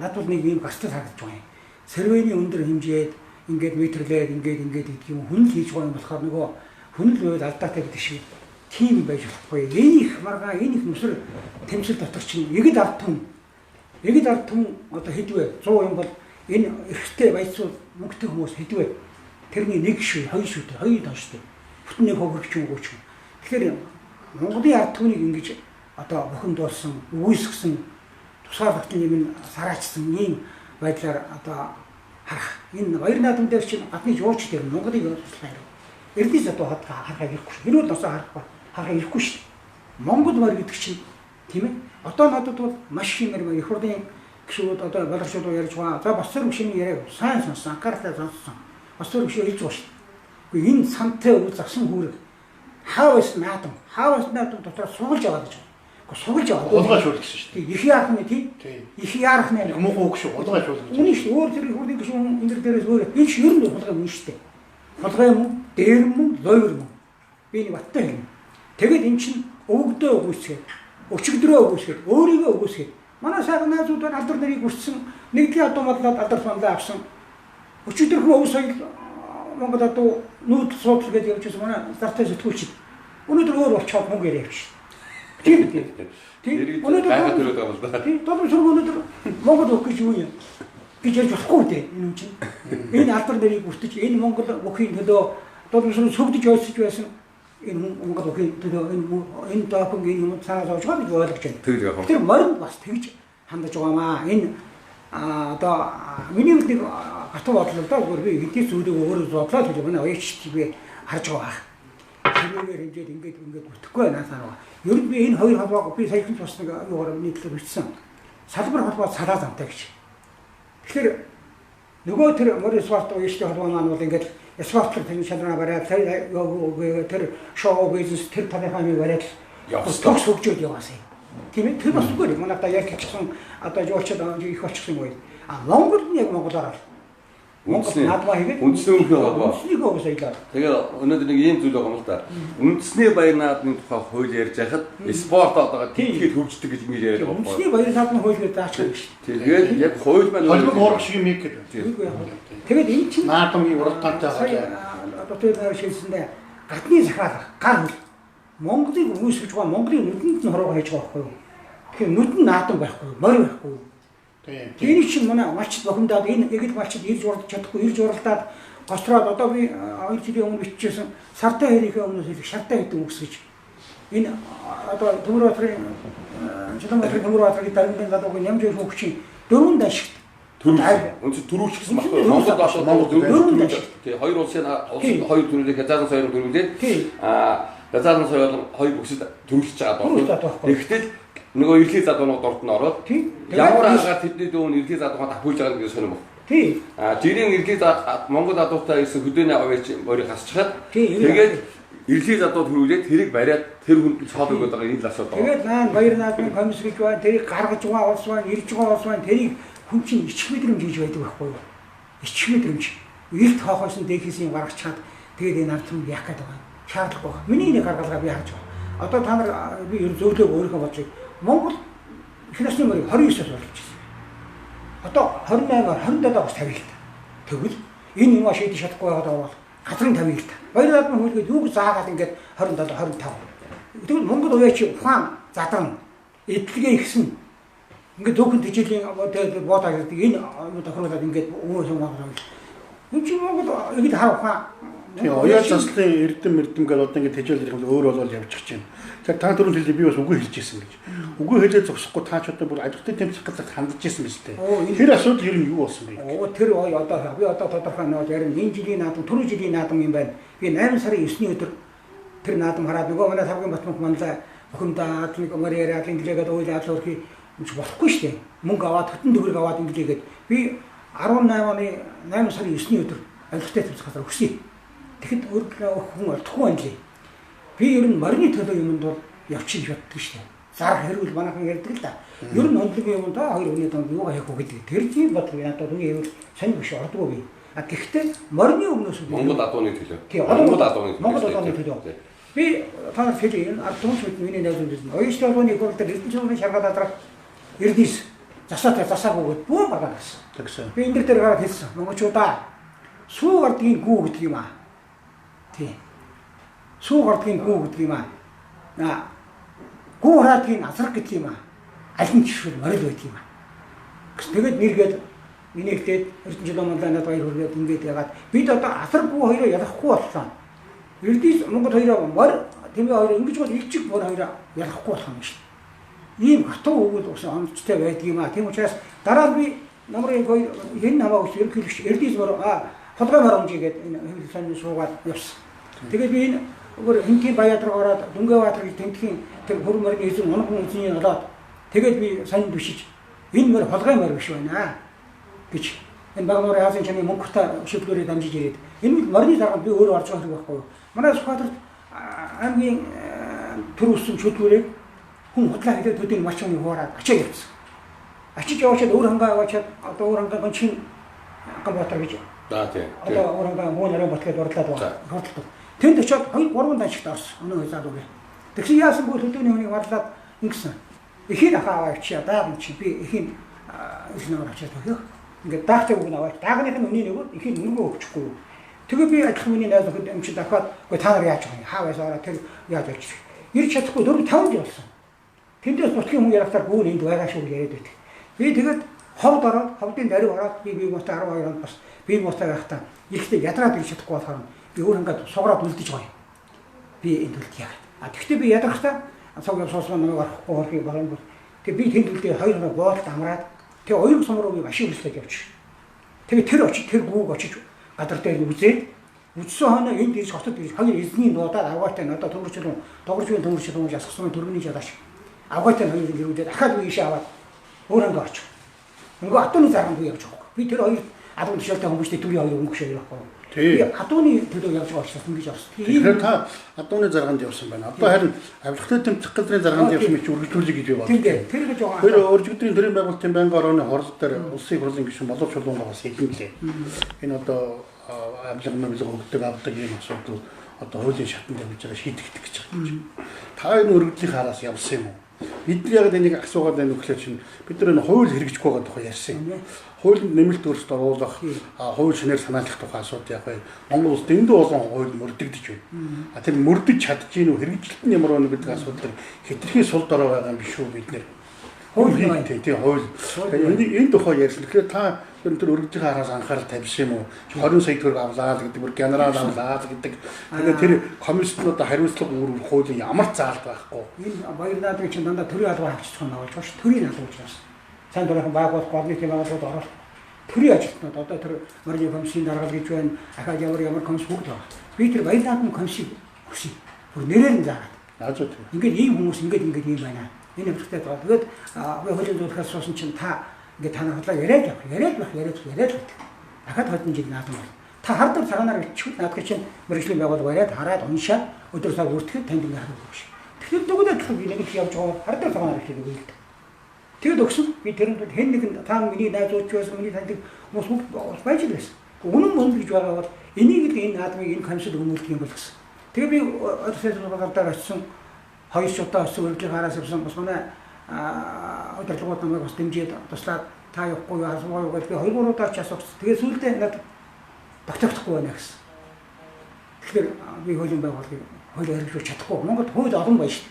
над бол нэг ийм гастай харагдаж байгаа юм. Сэрвэний өндөр хэмжээд ингээд метрлээд ингээд ингээд гэдэг юм хүн л хийж байгаа юм болохоор нөгөө хүн л байвал алдаатай гэдэг шиг тийм байж болохгүй. Энэ их маргаан энэ их нүсэр тэмцэл дотор чинь эгд ард түмэн одоо хэдвэ 100 юм бол энэ эрхтэй баяцуул мөнгөтэй хүмүүс хэдвэ тэрний нэг шүү, хоёр шүү, хоёр тон шүү. Бүтэн нэг хөвгч юм гооч юм. Тэгэхээр Монголын ард түмнийг ингэж одоо бухимдуулсан, үгүйсгэсэн, тусгаар тогтны юм сараачсан ийм байдлаар одоо харах. Энэ баяр наадам дээр чинь гадны жуулч дээр Монголыг туслах хэрэг. Эрдэнэс одоо харахаа ирэхгүй шүү. Хэрүүл носоо харахаа ирэхгүй шүү. Монгол морь гэдэг чинь тийм ээ. Одоо надад бол маш их юм их хурлын гишүүд одоо болгочууд ярьж байгаа. За бас зэрэг шинэ яриаг сайн сонссон, анхаарлаа сонссон. Бас зэрэг шиг хэлж байгаа шүү. Үгүй энэ сантай үйл засан хүүрэг хаавс наадам, хаавс наадам дотор сугалж аваад гэж. Үгүй сугалж аваад. Хулгай шүүл гэсэн шүү дээ. Их яарах нэ тий. Их яарах нэ. Муу үг шүү. Хулгай шүүл гэж. Үнэн шүү. Өөр зэрэг хурлын гишүүн энэ дээрээс өөр энэ ч ер нь хулгай мөн шүү дээ. Хулгай мөн, дээр мөн, лойр мөн. Би нэг баттай хэлнэ. Тэгээд эн чинь өвгдөө үгүйсгээд, өчигдрөө үгүйсгээд, өөрийгөө үгүйсгээд. Манай сайхан найзууд байна алдар нарыг үрсэн, нэгдлийн адуу модлоод алдар саналаа авсан. Өчигдөрхөн өв соёл Монгол адуу нүүдэл суудлал гэж явж байсан манай зартай сэтгүүлчид. Өнөөдөр өөр болчиход мөнгө яриа явчих. Тийм үү? Тийм. Өнөөдөр гайхаад төрөөд байгаа юм л да. Тийм. Долом сүрэг өнөөдөр Монгол өгөх гэж юу юм гэж ярьж болохгүй дээ энэ хүн чинь. Энэ алдар нарыг бүртэж, энэ Монгол бүхийн төлөө долом сүрэг сөгдөж ойсож байсан энэ Монгол бүхийн төлөө энэ допинг энэ юм цаанаас авч байгаа гэж ойлгож байна. Тэр морин бас тэгж хандаж байгаамаа. Энэ одоо миний нэг гатуу бодлоо да зүгээр би хэдий зүйлийг өөрөө бодлоо гэж манай оёч би харж байгаа. Тэрүүгээр хэмжээд ингээд ингээд бүтэхгүй байна санаа. Ер нь би энэ хоёр холбоог би саяхан бас нэг юугаар нийтлэг бичсэн. Салбар холбоо салаа замтай гэж. Тэгэхээр нөгөө тэр морин спорт оёчтой холбоо маань бол ингээд спортлог тэр шалраа бариад тэр шоу бизнес тэр талынхаа юм бариад төгс хөгжөөд яваасан юм. Тийм ээ тэр бас зүгээр манай одоо яг хэлчихсэн одоо жуулчид их болчихсон юм уу. А Монгол нь яг монголоор Монгол наадмаа хийгээд үндэсний өмнөх холбоо. Үндэснийхөө уг соёлоор. Тэгээ өнөөдөр нэг ийм зүйл байгаа юм л да. Үндэсний баяр наадмын тухай хууль ярьж байхад спорт одоо тэтгэл хөгждөг гэж ингэж яриад байгаа. Үндэсний баяр наадмын хууль гэж заачих юм шүү. Тэгээд яг хууль маань холбог уурах шиг юм гэдэг. Тэгээд энэ чинь наадмын уралдаантай байгаа. Одоо тэр нэр шилсэндээ гадны захиалга гар хөл Монголыг үүсгэж байгаа Монголын нүдэнд нь хороо хийж байгаа байхгүй юу? Тэгэхээр нүдэн наадам байхгүй, морь байхгүй юу? Тэний чинь манай малчид бохимдаад энэ эгэл малчид ирж уралдаж чадахгүй, ирж уралдаад гостроод одоо би 2 жилийн өмнө бичижсэн сартай хэрийнхээ өмнөөс хэлэх шартай гэдэг үгс гэж. Энэ одоо Төмөрбаатарын Чулуунбаатарын Төмөрбаатарын дарамтын залуугийн нямж хөгчийн дөрвөн дашигт үндсэн төрүүлчихсэн баггүй. Монгол доош Монгол дөрвөн дашигт. Тий, хоёр улсын хоёр төрөлийг хязгаарсан соёлоор төрүүлээд хязгаарсан соёлоор хоёр бүсэд төрүүлж байгаа байхгүй. Тэгэхдээ нөгөө эрхлий задуунууд дурд нь ороод ямар агаар тэдний дүүн эрхлий задуугаа давхуулж байгаа гэдэг сонирм баг. Тий. Жирийн эрхлий Монгол адуутай ирсэн хөдөөний аваач морийг хасчихад тэгээд эрхлий задуу төрүүлээд тэрийг бариад тэр хүнд цоод өгöd байгаа энэ л асуудал. Тэгээд наан баяр наадмын комисс гэж байна. Тэрийг гаргаж байгаа улс байна, ирж байгаа улс байна. Тэрийг хүн чинь ичих мэдрэмж хийж байдаг байхгүй юу? Ичих мэдрэмж. Эрт хоохойсон дээхээс юм гаргачаад тэгээд энэ ард түмэн яах гээд байгаа юм. Шаардлагагүй байна. Миний нэг гаргалгаа би харж байгаа. Одоо та нар би ер зөвлөөг өөрийнхөө бодлыг Монгол их насны морийг 29-оос болж ирсэн. Одоо 28-аар 27-оос 50 л та. Тэгвэл энэ юмаа шийдэж чадахгүй байгаад бол газрын 50 л та. Баяр наадмын хууль гээд юуг заагаад ингээд 27 25. Тэгвэл Монгол уяач ухаан задарна. Эдлэгээ ихсэн. Ингээд дүүхэн тэжээлийн бод агдаг энэ тохируулаад ингээд өвөө сумгаа. Энэ чинь Монгол ингэж хар ухаан. Тийм оёо заслын эрдэм эрдэм гэдэг одоо ингээд тэжээл ирэх юм өөр болол явчих чинь. Тэгэхээр та түрүүн хэлээ би бас үгүй хэлж ирсэн гэж. Үгүй хэлээ зогсохгүй та ч одоо бүр ажилтны тэмцэх газарт хандж ирсэн биз дээ. Тэр асуудал ер нь юу болсон бэ? Оо тэр одоо би одоо тодорхой нөө ярина. Энэ жилийн наадам, түрүү жилийн наадам юм байна. Би 8 сарын 9-ний өдөр тэр наадам хараад нөгөө манай Тавгийн Батмөнх манлай бухимдаа адлыг мөр яриад инглээгээд уйл адлал өрхий юм чи болохгүй шүү дээ. Мөнгө аваад хөтөн төгрөг аваад инглээгээд би 18 оны 8 сарын 9-ний өдөр ажилтны тэмцэх газар өгсөн. Тэгэхэд өөр хүн олдохгүй байна лээ. Би ер нь морины төлөө юмд бол явчих боддог шүү дээ. Зар хэрүүл манайхан ярьдаг л да. Ер нь онцлогийн юмд хоёр хүний донд юугаа хийх үү гэдэг. Тэр тийм бодлого надад үний хэвэл сонь биш ордгоо би. А гэхдээ морины өмнөөс Монгол адууны төлөө. Монгол адууны төлөө. Монгол адууны төлөө. Би та нар хэлье энэ ард түмш үед миний найз үзсэн. Оюучны холбооны их хурл дээр Эрдэнэ чулууны шаргал адрах Эрдэнэс засаатай засаагүй бүүн гаргаад ирсэн. Тэгсэн. Би энэ дээр гараад хэлсэн. Монголчуудаа сүү гардгийн гүү гэдэг юм аа. Тий. Сүү гардгийн гүү гэдэг юм аа. Аа. Гүү хараадгийн азраг гэдэг юм аа. Аль нь жишүүл морил байдаг юм аа. Тэгээд нэргээд миний ихтэй Эрдэнэ чулуу манлай надад баяр хүргээд ингээд ягаад бид одоо азраг гүү хоёроо ялахгүй боллоо. Эрдэнэс Монгол хоёроо морь тэмээ хоёроо ингэж бол илжиг морь хоёроо ялахгүй болох юм шүү. Ийм хатуу өгөл ус оновчтой байдаг юм аа. Тийм учраас дараа нь би намрын хоёр хэн хамаагүй ерөнхийлөгч Эрдэнэс морь толгой морь өмжий гэдэг энэ хэвлэл сонин суугаад явсан. Тэгээд би энэ өөр хинтийн Баяадраг ороод Дүнгэбаатар гэж тэмдгийн тэр хөр морины эзэн унган эзнийг олоод тэгээд би сонин бишиж энэ морь холгой морь биш байна гэж энэ Багнуурын хаазын чаны мөнгөтэй шилдвэрээр дамжиж ирээд энэ морины даргаанд би өөрөө орж байгаа хэрэг байхгүй юу. Манай Сүхбаатарт аймгийн төр өссөн шүлгүүрийг хүн худлаа хэлээд төдийг мач хүний хуураад ачаа явцсан. Ачиж яваачаад өөр хангаа яваачаад одоо өөр хангаа гончин Ганбаатар гэж. За тийм. Одоо өөр хангаа муу нарийн бат гэдээ борлоод байгаа. Хурдтай. Тэнд очиод 2 3 даншигт орсон. Өнөө залуу гэ. Тэгсэн яасан бүү төлөөний хүнийг варлаад ингэсэн. Эхийн ахаа аваа явчихъя. Дааг чи би эхийн их нөр очиад өгөх. Ингээд даахтай үг нь аваа. Даагных нь үнийг нөгөө эхийн өргөө өгчихгүй. Тэгээ би адилхан миний найз нөхөд юм чи дахиад үгүй та нар яаж байгаа юм? Хаа байсаараа тэр яаж болж ирэх. Ирж чадахгүй 4 5 жил болсон. Тэндээс нутгийн хүн ярахтаар гүүн энд байгаа шүү яриад байдаг. Би тэгээд ховд ороод ховдын дариг ороод би бие муутай 12 онд бас бие муутай байхдаа ихдээ ядраад ирж чадахгүй болохоор би өөр ингээд сугараад үлдэж байгаа юм. Би энд үлдъя гэд. А тэгвэл би ядрахтаа цуг яв суусан намайг орохгүй хорхийг боломгүй. Тэгээ би тэнд үлдээ 2 хоног боолт амраад тэгээ оюун сум руу би машин үлдээд явчих. Тэгээ тэр очиж тэр гүүг очиж гадар дээр үзээд үдсэн хоноо энд ирж хотод ирж хоёр эзний нуудаад авгаатай надад төмөрчлөн догоржийн төмөрчлөн жасгсан төргөний жадааш авгаатай хоёр гэрүүдээ дахиад би ийшээ аваад өөр хангаа орчих. Нөгөө адууны зарганд би явж байгаа. Би тэр хоёр адуу төшөөлтэй хүмүүстэй төрийн хоёр өнгө шээ явахгүй. Би адууны төлөө явж байгаа учраас ингэж орсон. Тэгэхээр та адууны зарганд явсан байна. Одоо харин авилгатай тэмцэх газрын зарганд явсан мэт үргэлжлүүлэе гэж би бодсон. Тийм дээ. Тэр гэж байгаа. Тэр өржигдрийн төрийн байгуулалтын байнгын орооны хорол дээр улсын хурлын гишүүн Болов Чулуунгаа бас хэлэн лээ. Энэ одоо авилга мавилга өгдөг авдаг ийм асуудал одоо хуулийн шатанд явж байгаа шийдэгдэх гэж байгаа юм. Та энэ өргөдлийн хараас явсан юм уу? Бид нар яг энийг асуугаад байна гэхлээр чинь бид нар энэ хууль хэрэгжихгүй байгаа тухай ярьсан юм. Хуулинд нэмэлт өөрчлөлт оруулах, хууль шинээр санаалах тухай асуудал яг бай. Монгол улс дэндүү олон хууль мөрдөгдөж байна. А тэр мөрдөж чадж гин үү, хэрэгжилт нь ямар байна гэдэг асуудал хэтэрхий сул дорой байгаа юм биш үү бид нэр. Хууль тий хууль. Энэ тухай ярьсан. Тэгэхээр та тэр өргөдлийн хараас анхаарал тавьсан юм уу? 20 сая төгрөг авлаа л гэдэг, бүр генерал авлаа л гэдэг. Тэгээд тэр комисснууд хариуцлага үүрэх хуулийн ямар ч заалт байхгүй. Энэ баяр наадмын чинь дандаа төрийн албаар авчихсан юм болж байна. Төрийн алба учраас. Сайн дурынхан байгууллага, гол нийтийн байгууллагууд оролт. Төрийн ажилтнууд одоо тэр морины комиссийн даргал гэж байна. Ахаад ямар ямар комисс бүгд байгаа. Би тэр баяр наадмын комиссийг хүсье. Бүр нэрээр нь заагаад. Наа зү. Ингээд ийм хүмүүс ингээд ингээд ийм байна. Энэ явцтай байгаа. Тэгээд би хуулийн зөвлөхөөс суусан чинь та ингээд та нар худлаа яриад явах, яриад байх, яриад яриад байдаг. Дахиад 20 жил наадам бол. Та хардаг цагаанаар ичвэл наадах чинь мэргэжлийн байгууллага яриад хараад уншаад өдөр цаг үртгэхэд танд ингээд хариу өгч. Тэгэхээр нүгдээ адилхан би нэг л явж байгаа хардаг цагаанаар ичлээ үгүй л дээ. Тэгэд өгсөн. Би тэрэнд хэн нэгэн та миний найзууч байсан, миний таньдаг хүмүүс бүгд байж л байсан. Үнэн мөн гэж байгаа бол энийг л энэ наадмыг энэ комиссод өгүүлдэг юм бол гэсэн. Тэгээ би өдөр цагаар очисон хоёр шудаа очсон өргөдлийн хараас явсан бас манай удирдлагууд намайг бас дэмжиж туслаад та явахгүй юу асуугаа юу гэж би 2 3 удаа ч асуусан. Тэгээ сүүлдээ надад тогтохдохгүй байна гэсэн. Тэгэхээр би хуулийн байгууллагыг хууль хэрэгжүүлж чадахгүй. Монголд хууль олон байна шүү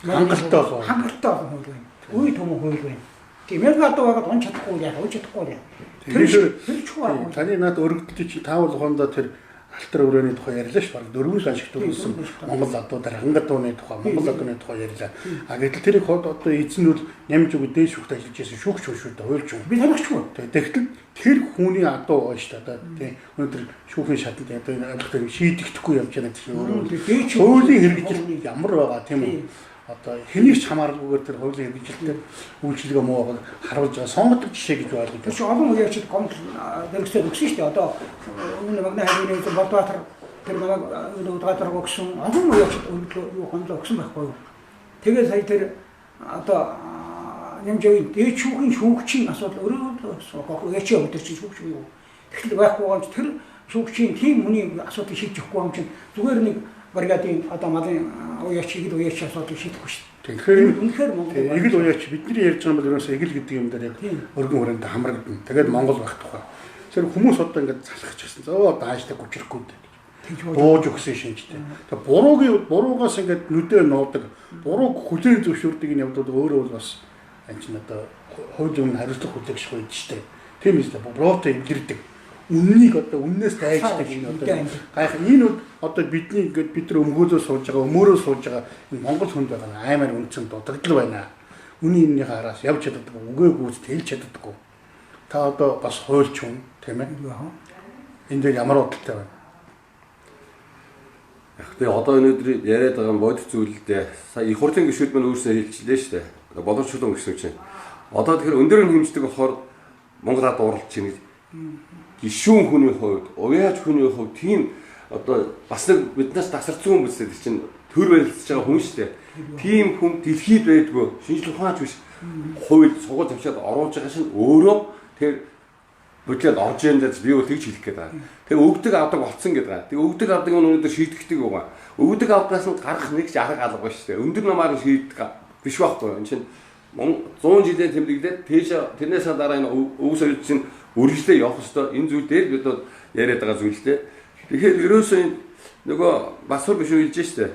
дээ. Хангалттай олон. Хангалттай олон хууль байна. Үе түмэн хууль байна. Тийм 1000 адуу байгаад он чадахгүй яах, уй чадахгүй яах. Тэр чухал. Таны над өргөдөлтөй чи таавал ухаандаа тэр алтар өрөөний тухай ярьлаа шүү. Бараг 4 сан шиг төрүүлсэн Монгол адуудаар хангад дууны тухай, Монгол адууны тухай ярьлаа. А гэтэл тэрийг хот одоо эзэн нь нямж үгүй дээш шүхт ажиллаж байсан шүүгч хүн шүү дээ, хуульч хүн. Би танихгүй. Тэгтэл тэр хүний адуу байна шүү дээ. Тийм өнөөдөр шүүхийн шатанд одоо энэ ойлгохтой шийдэгдэхгүй явж байгаа гэсэн өөрөө. Хуулийн хэрэгжилт ямар байгаа тийм үү? Одоо хэнийг ч хамааралгүйгээр тэр хуулийн хэрэгжилтээр үйлчилгээ муу байгааг харуулж байгаа сонгодог жишээ гэж ойлгож байна. Тэр олон үеичд гомдол дэрэгсээ өгсөн шүү дээ. Одоо өмнө Магна хайрын эзэн Болдбаатар тэр намайг удгаатар өгсөн олон үеичд өргөдлөө юу гомдлоо өгсөн байхгүй юу. Тэгээд сая тэр одоо нэмжээний дээд шүүхийн шүүгчийн асуудал өөрөө үеичээ өдөр чинь шүүгч юу. Тэгэхэл байхгүй гомч тэр шүүгчийн тийм хүний асуудлыг шийдэж өгөхгүй юм чинь зүгээр нэг бригадын одоо малын уяач игэл уяач асуудлыг шийдэхгүй шүү дээ. Тэгэхээр үнэхээр Монгол игэл уяач бидний ярьж байгаа юм бол ерөөсөө игэл гэдэг юм дээр яг өргөн хүрээнд хамрагдана. Тэгээд Монгол байх тухай. Тэгэхээр хүмүүс одоо ингээд залхаж гисэн. Зөө одоо хааштай гүчрэхгүй дээ гэж. Бууж өгсөн шинжтэй. Тэгээ буруугаас ингээд нүдээ нуудаг, бурууг хүлээн зөвшөөрдөг энэ явдлууд өөрөө бол бас энэ чинь одоо хуулийн өмнө хариуцлага хүлээх шиг байж штэ. Тийм үстэй буруутай эвлэрдэг. Үннийг одоо үннээс дайждаг энэ одоо гайх энэ одоо бидний ингээд бид нар өмгөөлөө сууж байгаа, өмөөрөө сууж байгаа энэ Монгол хүнд байгаа аймаар үнцэн дутагдал байна. Үнийн энэнийхээ араас явж чаддаггүй, үгээ гүйц тэлж чаддаггүй. Та одоо бас хуульч хүн, тийм ээ? Энэ дээр ямар бодолтой байна? Яг тэгээ одоо өнөөдөр яриад байгаа бодит зүйл л дээ. Сая их хурлын гишүүд мань өөрсдөө хэлчихлээ шүү дээ. Боловсруулан гишүүд чинь. Одоо тэгэхээр өндөр нь хэмждэг болохоор Монгол ад уралж чинь гэж гишүүн хүний хувьд, уяач хүний хувьд тийм одоо бас нэг биднээс тасарсан хүмүүс гэдэг чинь төр барилцж байгаа хүн шүү дээ. Тийм хүн дэлхийд байдгүй, шинжлэх ухаанч биш. Хууль сугал завшаад оруулж байгаа шин өөрөө тэр бодлоод орж ирэн дээр би бол тэгж хэлэх гээд байгаа. Тэгээ өгдөг авдаг болцсон гэдэг байгаа. Тэгээ өгдөг авдаг нь өнөөдөр шийдэгдэг байгаа. Өгдөг авдагаас нь гарах нэг ч арга алга биш шүү дээ. Өндөр намаар нь шийддэг биш байхгүй. Энэ чинь 100 жилийн тэмдэглээд тийш тэрнээсээ дараа энэ өвс соёл чинь үргэлжлээ явах ёстой. Энэ зүйл дээр бид бол яриад байгаа зүйл л дээ. Тэгэхээр ерөөсөө энэ нөгөө басвар биш үү хэлж штэ.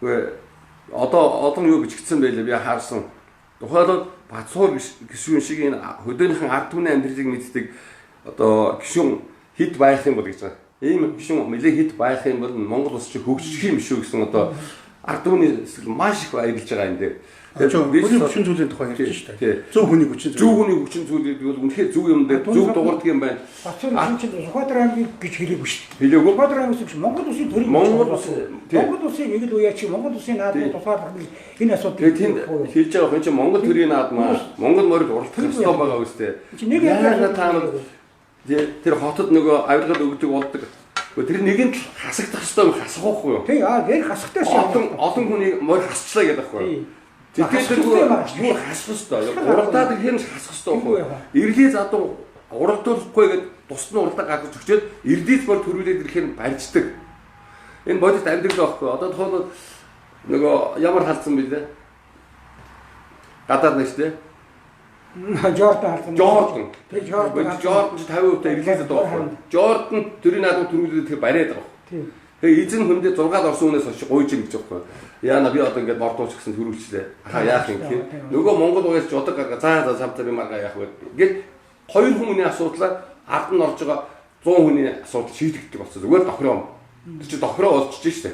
Үгүй одоо олон юу бичигдсэн байлээ би харсан. Тухайлбал Бацуур гишүүн шиг энэ хөдөөнийхэн ард түмний амьдралыг мэддэг одоо гишүүн хэд байх юм бол гэж байгаа. Ийм гишүүн нэлээ хэд байх юм бол Монгол улс чинь хөгжих юм шүү гэсэн одоо ард түмний сэтгэл маш их баярлж байгаа юм дээр. Тэгэхээр хүний хүчин зүйлийн тухай ярьж шүү дээ. Зөв хүний хүчин зүйл. Зөв хүний хүчин зүйл гэдэг бол үнэхээр зөв юм дээр зөв дуурдаг юм байна. Бацуур гишүүн чинь Сүхбаатар аймгийг гэж хэлээгүй шүү дээ. Хэлээгүй. Сүхбаатар аймаг биш Монгол улсын төрийн Монгол улсын эгэл уяач Монгол улсын наадмын тусгаарлах энэ асуудал. Тэгээд тэнд хэлж байгаа хүн чинь Монгол төрийн наадмаа Монгол морийг уралдах ёстой байгаа үстэй. Нэг яагаад та нар тэр хотод нөгөө авиргал өгдөг болдог. Тэр нэгэн л хасагдах ёстой юм хасах уухгүй юу? Тий, аа яг хасахтай шүү. Олон хүний морь хасчлаа гэдэг байхгүй юу? Тэгэхээр юу хасах ёстой. Уралдаад ирэхээр нь хасах ёстой байхгүй юу? Эрлий задуу уралдуулахгүй гэдээ тус нь уралдаа гаргаж өчөөд эрлийц бор төрүүлээд ирэхээр нь барьждаг. Энэ бодит амьдрал байхгүй. Одоо тухайлбал нөгөө ямар халдсан бэлээ? Гадаад нэг шүү дээ. Жордан халдсан. Жордан. Тэр Жордан. Жордан ч 50% эрлий задуу байхгүй. Жордан төрийн наадам төрүүлээд тэр бариад байгаа. Тийм. Тэгээ эзэн хүндээ 6-ад орсон хүнээс хойш гуйж ийн гэж байхгүй. Яана би одоо ингээд мордууч гэсэн төрүүлчлээ. Ахаа яах юм гэхээр нөгөө Монгол уяас жудаг гарга заа заа самтаа би маргаа яах вэ гэд хоёр хүмүүний асуудлаар ард нь орж байгаа 100 хүний асуудал шийдэгддэг болсон. Зүгээр тохироо. Тэр чинь тохироо болчихж штэ.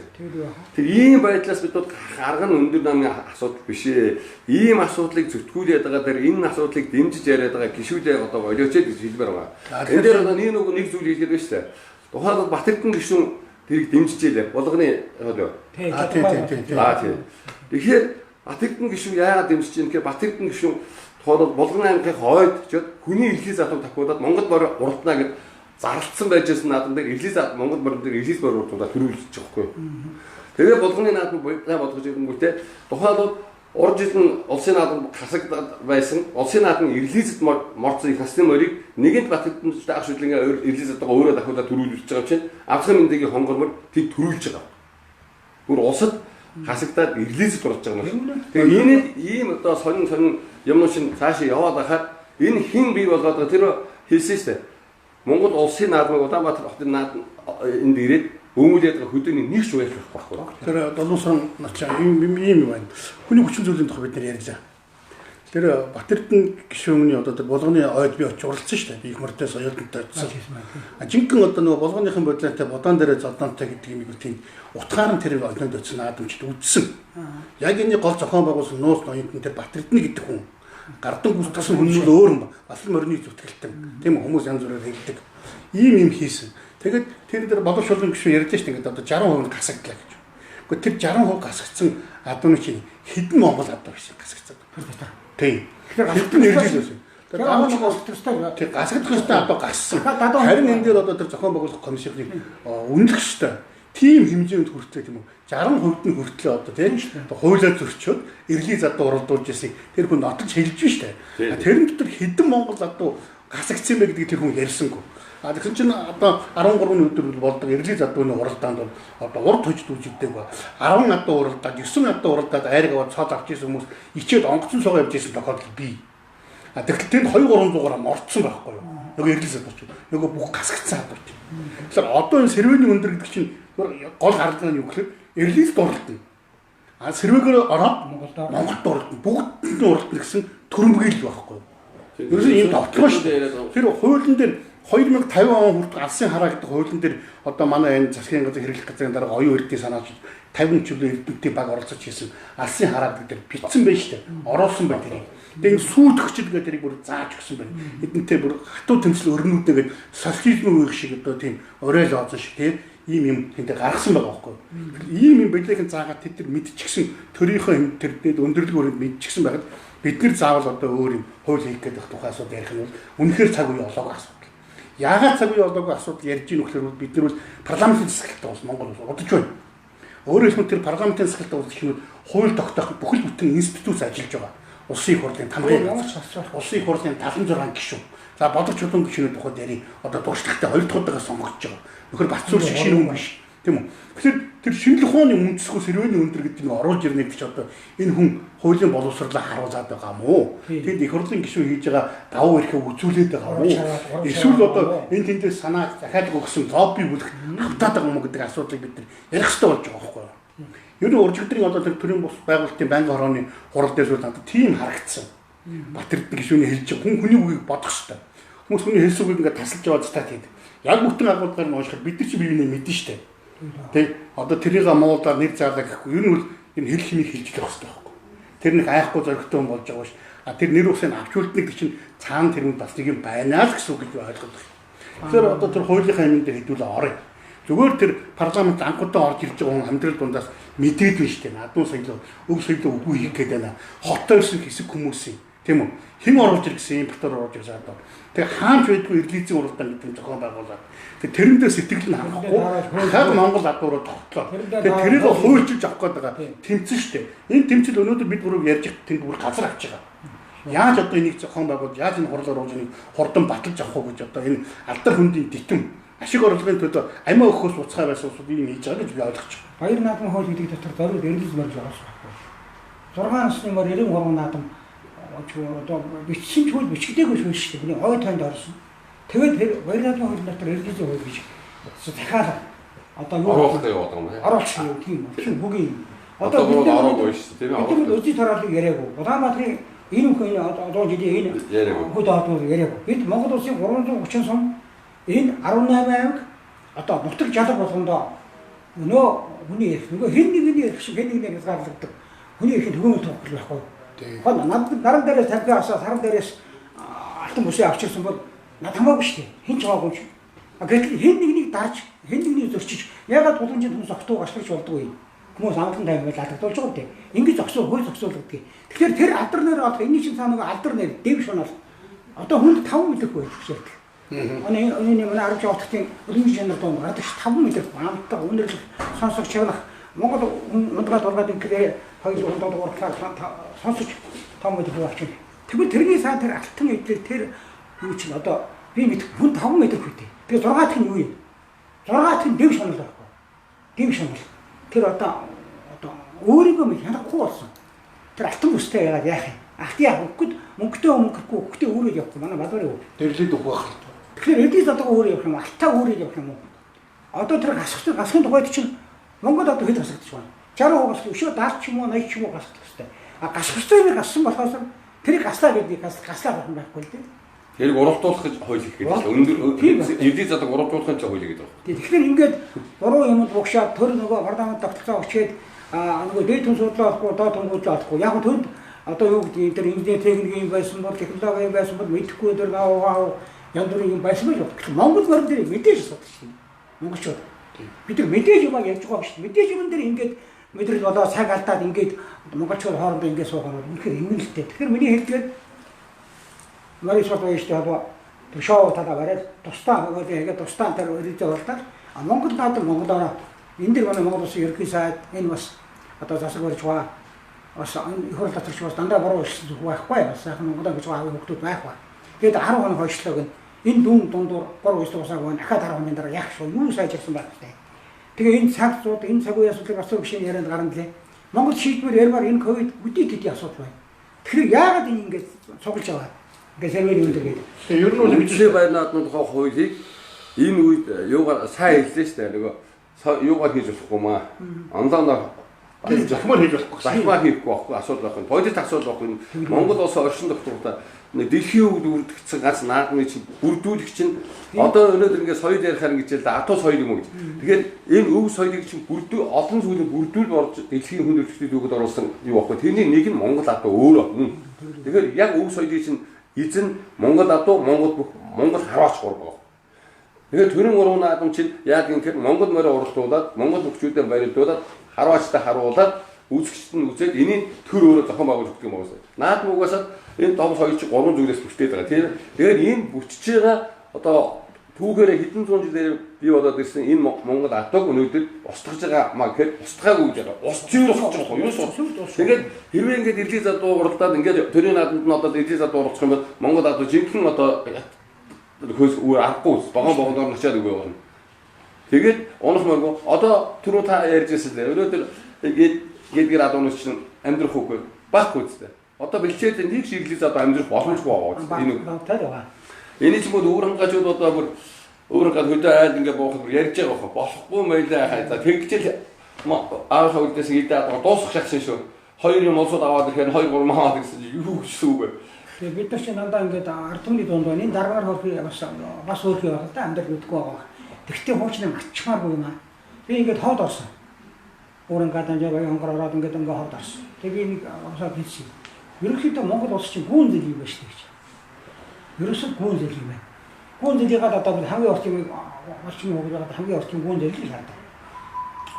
Тэр ийм байдлаас бид гарга нь өндөр намын асуудал биш ээ. Ийм асуудлыг зүтгүүлээд байгаа дээр энэ асуудлыг дэмжиж яриад байгаа гишүүдээ одоо болиоч гэж хэлмээр байгаа. Энэ дээр одоо нэг нэг зүйл хэлгээд байна штэ. Тухайлбал Батэрдэн гишүүн тэрийг дэмжижээ. Болгоны юу? Тийм тийм тийм. Аа тийм. Тэгэхээр Батэрдэн гишүүн яагаад дэмжиж юм гэхээр Батэрдэн гишүүн тухайлбал Булган аймгийн хойд чод хүний эрхий залуу тохиолдоод Монгол бор уралдана гэд зарлцсан байж байсан наадам дээр эрхий зал Монгол борон дээр эрхий бор уралдаа төрүүлж байгаа байхгүй юу? Тэгээ Булганы наадам буйдаа болгож ирэнгүүтээ тухайлбал урд жил нь улсын наадам хасагдаад байсан. Улсын наадам эрлизэд морцсон их насны морийг нэгэнт Батэрдэн даах шүтлэнгээ эрлизэд байгаа өөрөө дахиулаад төрүүлж байгаа юм чинь Австрийн мэндийн хонгормор тэд төрүүлж байгаа. Бүр улсад хасагдаад эрлизэд орж байгаа юм. Тэгээ энэ ийм одоо сонин сонин юм шин цаашаа яваад байхад энэ хэн бий болгоод байгаа тэр хэлсэн шүү дээ. Монгол улсын наадмыг Улаанбаатар хотын наадам энд ирээд Өмөл ядаг хөдөөний нэг ч уяах байхгүй. Тэр долоон начаа ийм юм байна. Хүний хүчин зүйлийн тухай бид нэр ярьлаа. Тэр Батэрдэн гишүүний одоо тэр булганы ойд би очиж уралдсан шүү дээ. Би их мордой соёлдонтой очсон. А жинхэнэ одоо нөгөө булганыхын бодлонтой будаан дээрээ зодонтой гэдэг юм тийм утгаар нь тэр ойдонд очсон наадамчд үзсэн. Яг энэ гол зохион байгуулсан нууц ноёнт нь тэр Батэрдэн гэдэг хүн. Гардан гүйцэтгсэн хүн нь өөр юм. Бас морины зүтгэлтэн. Тийм хүмүүс янз бүрээр хэлдэг. Ийм юм хийсэн. Тэгээд тэр дээр болов шулуун гишүүн ярьж шүү дээ. Ингээд одоо 60% нь гасагдлаа гэж. Гэхдээ тэр 60% гасагдсан адууны чинь хэдэн Монгол адуу гэсэн гасагдсан. Тийм. Хэдэн эргэлж байсан. Тэр даваач гасагдах ёстой. Тэр гасагдах ёстой адуу гассан. Харин энэ дээр одоо тэр зохион байгуулах комиссийг үнэлэх ёстой. Тийм хэмжээнд хүртлээ тийм үү. 60% нь хүртлээ одоо тийм хуулиар зөрчөөд эрлийн задуу уралдуулж ирсийг тэр хүн нотолж хэлж штэ. Тэрэн дотор хэдэн Монгол адуу гасагдсан бэ гэдгийг тэр хүн ярьсангүй. А тэгсэн чинь одоо 13-ны өдөр болдог эрлийн задууны уралдаанд бол одоо урд хожид үжигдэг ба 10 адуу уралдаад 9 адуу уралдаад айраг аваад цоод авч ирсэн хүмүүс ичээд онгоцон суугаа явж ирсэн тохиолдол бий. А тэгэхээр тэнд 2 300 гаруй мордсон байхгүй юу? Нөгөө эрлийн задуу чинь нөгөө бүх гасагдсан адуу чинь. Тэгэхээр одоо энэ сэрвэний өндөр гэдэг чинь гол гаралгаа нь юу гэхээр эрлийд уралдана. А сэрвэгээр ороод Монголд уралдана. Бүгд нь уралдана гэсэн төрөмгийл байхгүй юу? Ерөөсөө ийм товтлогоо шүү дээ. Тэр хуулийн дээр 2050 он хүртэл алсын хараа гэдэг хуулийн дээр одоо манай энэ засгийн газар хэрэглэх газрын дарга оюун эрдэнэ санаач 50 чиглэл эрдэмтдийн баг оролцож хийсэн алсын хараа гэдэг дээр бичсэн байж тээ. Оруулсан бай тэрийг. Тэгээ энэ сүйтгэгчд гэдэг тэрийг бүр зааж өгсөн байна. Эдэнтэй бүр хатуу тэмцэл өрнүүдээ гээд социализмын үеих шиг одоо тийм орой лоозон шиг тийм ийм юм тэнд гаргасан байгаа байхгүй. Ийм юм бэлэхэн заагаад тэд нар мэдчихсэн төрийнхөө юм тэр дэд өндөрлөг өрөөнд мэдчихсэн байхад бид нар заавал одоо өөр юм хууль хийх гэдэг тухай асуудал ярих нь бол үнэхээр цаг үе олоогүй асуудал. Яагаад цаг үе олоогүй асуудал ярьж ийн вөхлөөр бид нар бол парламентын засаглалтай бол Монгол улс удаж байна. Өөрөөр хэлбэл тэр парламентын засаглалтай улс гэх юм хууль тогтоох бүхэл бүтэн институт ажиллаж байгаа. Улсын их хурлын тамгын улсын их хурлын 76 гишүүн. За бодлого чулуун гишүүний тухайд ярий. Одоо туршлагатай хоёр дахь удаага сонгогдож байгаа. Нөхөр Батцуур шиг шинэ хүн биш. Тийм үү? Тэгэхээр тэр шинжлэх ухааны үндэсгүй сэрвэний өндөр гэдэг нь оруулж ирнэ гэдэг чи одоо энэ хүн хуулийн боловсрлоо харуулад байгаа юм уу? Тэнд их хурлын гишүүн хийж байгаа давуу эрхээ үзүүлээд байгаа юм уу? Эсвэл одоо энэ тэндээс санаа захиалга өгсөн лобби бүлэг автаад байгаа юм уу гэдэг асуудлыг бид нар ярих хэрэгтэй болж байгаа байхгүй юу? Ер нь уржигдрын одоо тэр төрийн бус байгуулалтын байнгын хорооны хурал дээр зүйл надад тийм харагдсан. Батэрдэн гишүүний хэлж хүн хүний үгийг бодох хэрэгтэй. Хүмүүс хүний хэлсэн үгийг ингээд тасалж яваад цитат хийдэг. Яг бүтэн агуулгаар нь уншихад бид нар чи бие биенээ мэднэ штэ. Тэг одоо тэрийг муулдаар нэр заалаа гэхгүй. Ер нь бол энэ хэл хэмийг хэлж явах хэрэгтэй байхгүй. Тэр нэг айхгүй зоригтой хүн болж байгаа ш. А тэр нэр усыг авч үлдэнэ гэдэг чинь цаана тэр хүн бас нэг юм байна л гэсэн үг гэж ойлгох. Тэгэхээр одоо тэр хуулийнхаа юм дээр хэдүүлээ орё. Зүгээр тэр парламент анхудаа орж ирж байгаа хүн амьдрал дундаас мэдээд байна шүү дээ. Адуу соёлоо, өв соёлоо үгүй хийх гээд байна. Хотоо ирсэн хэсэг хүмүүсийн тийм үү? Хэн оруулж ир гэсэн юм батар оруулж ирсэн одоо. Тэгээ хаанч байдгүй эрлийзийн уралдаан гэдэг нь зохион байгуулад. Тэгээ тэрэндээ сэтгэл нь хангахгүй хаад Монгол адуураа тогтлоо. Тэгээ тэрийг хуульчилж авах гээд байгаа тэмцэн шүү дээ. Энэ тэмцэл өнөөдөр бид гурав ярьж байхад тэнд бүр газар авч байгаа. Яаж одоо энийг зохион байгуулж, яаж энэ хурал оруулж энийг хурдан баталж авах уу гэж одоо энэ алдар хөндийн дитэм ашиг орлогын төлөө амиа өгөхөөс уцгай байсан улсууд ийм хийж байгаа гэж би ойлгож байна. Баяр наадмын хууль гэдэг дотор зориуд эрлийз морж оруулсан байхгүй. 6 насны мор 93 наадам одоо бичсэн ч хууль бичигдээгүй хууль шүү дээ. Миний ой тойнд орсон. Тэгээд тэр баяр наадмын хуулийн дотор эрлийзийн хууль гэж захиалга одоо юу оруулах яваад байгаа юм байна. Оруулах юм тийм үү? Бүгийн юм. Одоо бид ороогүй шүү дээ тийм ээ. Бид нар өзий тороолыг яриаггүй. Улаанбаатарын энэ бүхэн энэ 100 жилийн энэ хөл хоолнууд яриаггүй. Бид Монгол улсын 330 сум энэ 18 аймаг одоо нутаг жалга болгондоо нөгөө хүний эрх нөгөө хэн нэгний эрх шиг хэн нэгнээр хязгаарлагддаг хүний эрхийн төгөөмөл тогтол байхгүй. Хон наран дээрээс тавьгаа асаа саран дээрээс алтан бүсээ авчирсан бол над хамаагүй шүү дээ. Хэн ч хамаагүй. Гэтэл хэн нэгнийг дарж хэн нэгнийг зөрчиж ягаад тулгамжинд хүмүүс огтуг ашиглаж болдгоо юм. Хүмүүс амгалан тайван байл алдагдуулж байгаа юм. Ингэж зогсоо хууль зогсоолгодог. Тэгэхээр тэр алдар нэр олох энэний чинь цаа нөгөө алдар нэр дэв шунал одоо хүнд 5 мэдэх байж шийдэл. Оны энэ манай 10 отгтын өлөмж чанар дунд гардаг ш 5 мэдэх амттай үнэрлэх сонсох чагнах Монгол ундгаа дургаад ингэхээр 2 3 талаар сонсож 5 мэдэх авчихна. Тэгвэл тэрний цаана тэр алтан эдлэр тэр юу чинь одоо би мэдэх хүн 5 мэдэх үедээ. Тэгээ 6 дахь нь юу юм? 6 дахь нь дэв шунал байхгүй. Дэв шунал. Тэр одоо өөрийгөө хянахгүй болсон. Тэр алтан бүстэй яагаад яах юм? Алт яах өгөхөд мөнгөтэй мөнгөгүй өгөхдөө өөрөө явахгүй манай балбарын үг. Дэрлээд өгөх байх. Тэгэхээр эдийн задлага өөрөө явах юм, алтаа өөрөө явах юм уу? Одоо тэр гасхын тухайд чинь Монгол одоо хэд гасагдчих байна. 60% гасах, өшөө 70 ч юм уу 80 ч юм уу гасах хэрэгтэй. А гасах ёстой юм гассан болохоос тэрийг гаслаа гэдэг гаслаа байх юм байхгүй л дээ. Тэрийг уралдуулах гэж хууль хийх гэдэг. Өндөр эрдий задаг уралдуулахын ч хууль гэдэг байна. Тэгэхээр ингээд буруу юмд бугшаад төр нөгөө парламент тогтолцоо өчөөд нөгөө дээд түн судлаа олохгүй, доод түн судлаа олохгүй. Яг нь төнд одоо юу гэдэг тэр инженер техник юм байсан бол технологи юм байсан бол мэдэхгүй тэр гав янз бүрийн юм байсан байж болох. Монгол морин дээр мэдээж асуудал шүү дээ. Монголчууд. Бид нар мэдээж юм ярьж байгаа шүү дээ. Мэдээж юм дээр ингээд мэдрэл болоо цаг алдаад ингээд монголчууд хоорондоо ингээд суух юм бол үнэхээр эмгэнэлтэй. Тэгэхээр миний хэлдгээр Марис Батбаяштай холбоо тэр шоу талаа бариад тусдаа тэгээд тусдаа тэр өрөөдөө болтол а Монгол наадам монголоор энэ дэр манай Монгол улсын ерөнхий сайд энэ бас одоо засаг барьж байгаа бас их хурл татварч бас дандаа буруу ирсэн зүг байхгүй бас сайхан монголоо гэж байгаа хүмүүс байх ба. Тэгээд 10 хоног хойшлоо гэн энэ дүн дундуур 3 9 дуусаагүй байна. Дахиад 10 хоногийн дараа яах шүү юу сайжирсан байх вэ? Тэгээ энэ цаг зууд энэ цаг үеийн асуудлыг бас бишийн ярианд гарна лээ. Монгол шийдвэр ярмаар энэ ковид үдий тэдий асуудал байна. Тэгэхээр яагаад энэ ингэж цуглаж аваа? Ингээ сервер юм дээр гэдэг. Тэгээ ер нь бол мэдээ байрнаадны тухай хуулийг энэ үед юугаар сайн хэллээ шүү дээ. Нөгөө юугаар хийж болохгүй маа. Онлайнаар захимаар хийж болохгүй. Захимаар хийхгүй байхгүй асуудал байхгүй. Бодит асуудал байхгүй. Монгол улсын оршин тогтвортой нэг дэлхийн өвд үрдэгдсэн ганц наадмын чинь бүрдүүлэх чинь одоо өнөөдөр ингээ соёл ярихаар ингэж л атуу соёл юм уу гэж. Тэгэхээр энэ өв соёлыг чинь бүрдүү олон зүйлийг бүрдүүл орж дэлхийн хүн төрөлхтний түүхэд оруулсан юу байхгүй. Тэрний нэг нь Монгол атуу өөрөө мөн. Тэгэхээр яг өв соёлыг чинь эзэн Монгол атуу, Монгол бүх Монгол хараач гур байгаа. Тэгэхээр төрийн гурван наадам чинь яг юм тэгэхээр Монгол морио уралдуулаад, Монгол хөгжүүдээ барилдуулаад, харваачтай харуулад үзэгчд нь үзээд энийг төр өөрөө зохион байгуулж өгдөг юм байна. Наадам угаасаа энэ том соёл чинь гурван зүйлээс бүтээд байгаа. Тийм. Тэгэхээр энэ бүтэж байгаа одоо түүгээрээ хэдэн зуун жилээр бий болоод ирсэн энэ Монгол атууг өнөөдөр устгаж байгаа маа гэхээр устгаагүй гэж байгаа. Ус зүйр устгаж байгаа юу? Тэгээд хэрвээ ингээд ирлий задуу уралдаад ингээд төрийн наадамд нь одоо ирлий задуу уралдах юм бол Монгол атуу жинхэнэ одоо хөөс үр аргагүй богон богоноор ночоод өгөө болно. Тэгээд унах мөргөө одоо түрүү та ярьж байсан лээ. Өнөөдөр ингээд гэдгээр адуунаас чинь амьдрах үгүй байхгүй үстэй. Одоо бэлчээд нэг шиг ирлий задуу амьдрах боломжгүй байгаа. Энэ үг. Эний ч юм уу өвөр хангажууд одоо бүр өвөр хангад хөдөө айл ингээ буухад бүр ярьж байгаа байхгүй болохгүй мэлээ хай. За тэгжэл аавынхаа үлдээс идэ дуусах шахсан шүү. Хоёр юм улсууд аваад ирэхээр 2 3 аваад ирсэн чинь юу гэсэн үг вэ? Тэгээ бид нар чинь дандаа ингээд ард түмний дунд байна. Энэ даргаар хөрхий бас хөрхий байна л да амьдрал мэдгүй байгаа. Тэгтээ хуучнаа мартчмааргүй юм аа. Би ингээд ховд орсон. Өөрөн гадаан жаа баян хонгор ороод ингээд ховд орсон. Тэгээ би нэг осоо хэлсэн. Ерөнхийдөө Монгол улс чинь гүн зэл юм байна шүү дээ гэж. Ерөөсөө гүн зэл юм байна. Гүн зэлийг одоо бид хамгийн урт юм орчин хөгжил байгаа хамгийн урт юм гүн зэл л хардаг.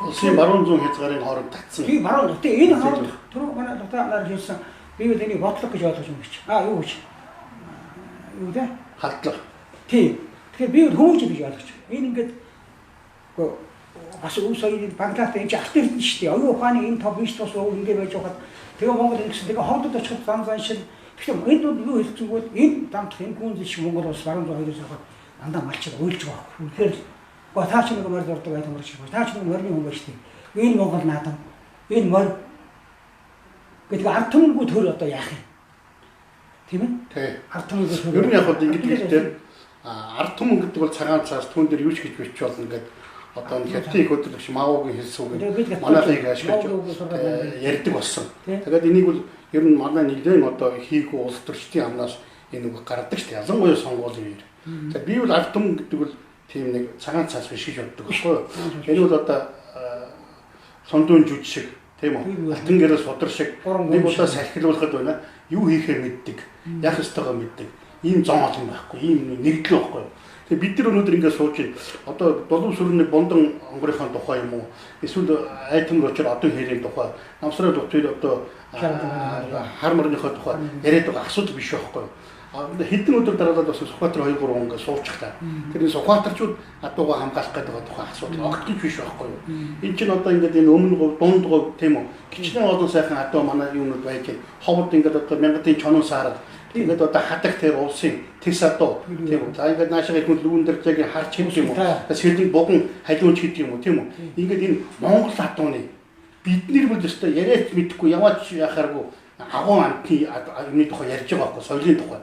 Улсын баруун зүүн хязгаарын хооронд татсан. Тийм баруун. Гэтэ энэ хооронд түрүү манай дутаа нар хэлсэн би бол энийг бодлого гэж ойлгож юм гэж. Аа юу гэж? Юу дээ? Халдлага. Тийм. Тэгэхээр би бол хүмүүжил гэж ойлгож. Энэ ингээд бас өв соёлын баглаатай энэ чинь алт эрдэнэ шүү дээ. Оюун ухааны энэ топ биш тус өв ингэ байж байхад тэгээ Монгол ингэсэн тэгээ хоолдод очиход зан зан шил. Тэгэхээр энэ дунд юу хэлчихэнгүү энэ дамтах энэ гүн зэл шиг Монгол улс баруун зүүн хоёроос явахад дандаа малчид уйлж байгаа. Үнэхээр л та ч нэг морь дурдаг байх юм шиг. Та ч нэг морины хүн байж тээ. Энэ Монгол наадам. Энэ морь гэдэг ард түмэнгүй төр одоо яах юм? Тийм ээ? Тий. Ард түмэнгүй төр. Ер нь яг хөө ингэж хэлдэг. Ард түмэн гэдэг бол цагаан цаас түн дээр юу ч гэж бичиж болно гэдэг одоо энэ хятадын их хөдлөгч Маогийн хэлсэн үг манайхыг ашиглаж ярьдаг болсон. Тэгээд энийг бол ер нь манай нэгэн одоо хийхүү улс төрчдийн амнаас энэ үг гардаг шүү дээ. Ялангуяа сонгуулийн үеэр. Тэгээд би бол ард түмэн гэдэг бол тийм нэг цагаан цаас биш гэж боддог байхгүй юу? Энэ бол одоо сондуун жүж шиг тийм үү? Алтан гэрэл судар шиг нэг удаа салхилуулахад байна. Юу хийхээ мэддэг. Яах ёстойгоо мэддэг. Ийм зон олон байхгүй. Ийм нэгдэл байхгүй юу? Тэгээ бид нар өнөөдөр ингээд сууж байна. Одоо долов сүрний бондан онгорынхаа тухай юм уу? Эсвэл айтан рочор одон хэрийн тухай, намсраа дутвэр одоо хар морныхоо тухай яриад байгаа асуудал биш байхгүй юу? Хэдэн өдөр дараалал бас Сүхбаатар 2 3 ингээд суучих та. Тэр энэ Сүхбаатарчууд адуугаа хамгаалах гэдэг тухай асуудал огтхон биш байхгүй юу? Энэ чинь одоо ингээд энэ өмнө говь, дунд говь тийм үү? Хичнээн олон сайхан адуу манай юунууд байж байна. Ховд ингээд одоо мянгатын чонон саарад ингээд одоо хадаг тэр улсын тэс адуу тийм үү? За ингээд наашаа их хүн лүүн дэржээгийн харч гэдэг юм уу? Сэлэн буган халиунч гэдэг юм уу? Тийм үү? Ингээд энэ Монгол адууны бид нэр бол өстой яриач мэдэхгүй яваач яхааргүй агуу амтны юмны тухай ярьж байгаа байхгүй соёлын тухай.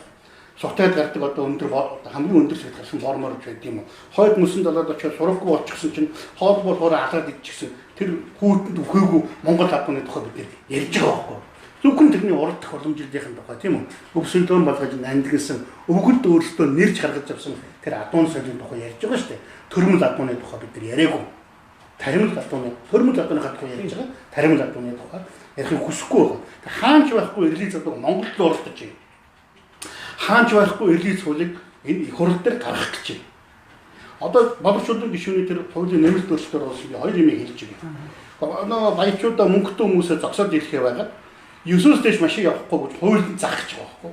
Сутайд гардаг одоо өндөр хамгийн өндөр цэгт гарсан бормоор ч байд юм уу. Хойд мөсөн далаад очиод сураггүй болчихсон чинь хоол болохоор алаад идчихсэн. Тэр хүүтэнд үхээгүй Монгол адууны тухай бид нэр ярьж байгаа байхгүй. Зөвхөн тэрний урд дах уламжилтын тухай тийм үү. Өвсөлдөөн болгож нандинсан өвгөд өөрсдөө нэрж гаргаж авсан тэр адуун соёлын тухай ярьж байгаа шүү дээ. Төрмөл адууны тухай бид нар яриаггүй. Таримл адууны, төрмөл адууны тухай ярьж байгаа. Таримл адууны тухай ярихыг хүсэхгүй байгаа. Хаанч байхгүй эрлийн цуг Монголд л оролдож байна. Хаанч байхгүй эрлийн цуулыг энэ их хурл дээр гаргах гэж байна. Одоо боловсруулалтын гишүүний тэр хуулийн нэмэлт өөрчлөлтөөр болсон би хоёр юм хэлж байна. Нөгөө баячуудаа мөнгөтэй хүмүүсээ зогсоод ирэхээ байгаад 9-өөс дээш машин явахгүй гэж хуулинд заах гэж байгаа байхгүй.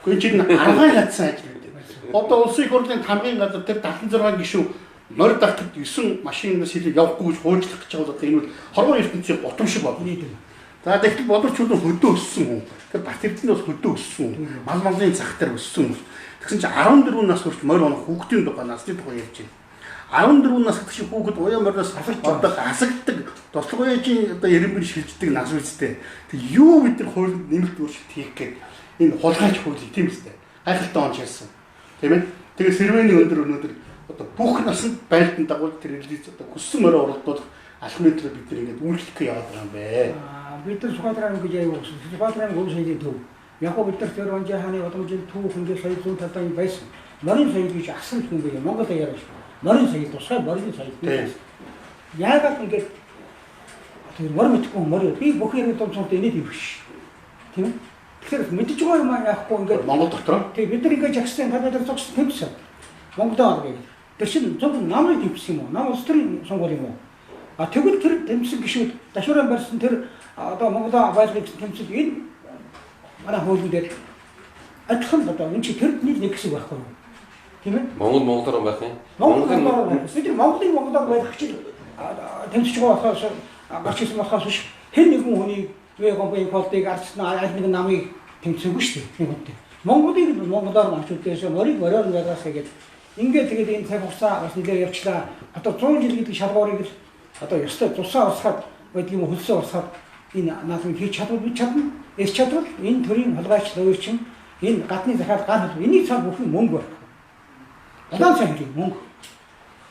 Гэхдээ чинь аргаан ядсан ажил үү. Одоо улсын их хурлын тамгын газар тэр 76 гишүүн морь дагтад 9 машинаас илүү явахгүй гэж хуульчлах гэж байгаа бол энэ бол хорвоо ертөнцийн гутам шиг болно. За тэгэхээр боловч хүн хөдөө өссөн хүн. Тэр Бат Эрдэнэ бас хөдөө өссөн хүн. Мал малын зах дээр өссөн хүн. Тэгсэн чинь 14 нас хүрч морь унах хүүхдийн тухай насны тухай ярьж байна. 14 нас гэдэг чинь хүүхэд уяа мориноос одоо асагдаг, туслах уяажийн одоо эренбэр шилждэг нас үстэй. Тэг юу бид нар хуулинд нэмэлт өөрчлөлт хийх гээд энэ хулгайч хуулийг тийм үстэй. Гайхалтай он шаасан. Тийм ээ. Тэгээ сэрвэний өндөр өнөөдөр одоо бүх насанд байлдан дагуул тэр релиз одоо хүссэн морио уралдуулах алхмын төлөө бид нар ингээд үйлчлэх яваад байгаа юм бэ. Бид нар Сүхбаатар аймаг гэж аяг өгсөн. Сүхбаатар аймаг өв соёлын төв. Яг гоо бид нар тэр Онжи хааны удамжил түүх ингээд соёл зүүн талдаа юм байсан. Морин соёл гэж асан хүн бэ. Монгол аяар биш. Морин соёл тусгай морин соёл байсан. Яагаад ингээд тэр мор мэдхгүй морь би бүх хэрэг томцоолт инээд ивш. Тийм ээ. Тэгэхээр мэдж байгаа юм яахгүй ингээд Монгол дотор. Тийм бид нар ингээд жагсан та нар зогссон тэмцсэн. Монголд аа гэх. Тэр чинь зөвхөн намрыг тэмцсэн юм уу? Нам улс төрийн сонгуул юм уу? А тэгвэл тэр тэмцсэн гишүүд дашуураа барьсан тэр одоо Монголоо байлгах гэсэн тэмцэл энэ манай хуулийн дээр адилхан одоо энэ чи тэрний нэг хэсэг байхгүй юу? Тийм ээ? Монгол монголоор байх юм. Монгол монголоор байх. Бид нар Монголыг монголоор байлгах чинь тэмцэж байгаа болохоос гарч ирсэн болохоос биш хэн нэгэн хүний вегон болдыг арчсан аль нэгэн намыг тэмцээгүй шүү дээ. Нэг үнтэй. Монголыг монголоор авч үзээс морийг мориор байлгаасаа гэдэг. Ингээд тэгээд энэ цаг хугацаа бас нэлээ явчлаа. Одоо 100 жил гэдэг шалгуурыг л одоо ёстой тусаа урсгаад байдаг юм хөлсөө урсгаад энэ наадмыг хийж чадвал бид чадна. Эс чадвал энэ төрийн хулгайч луйчин энэ гадны захиал гар хөл энийг цаа бүхэн мөнгө байх. Улаан цай хэрэг мөнгө.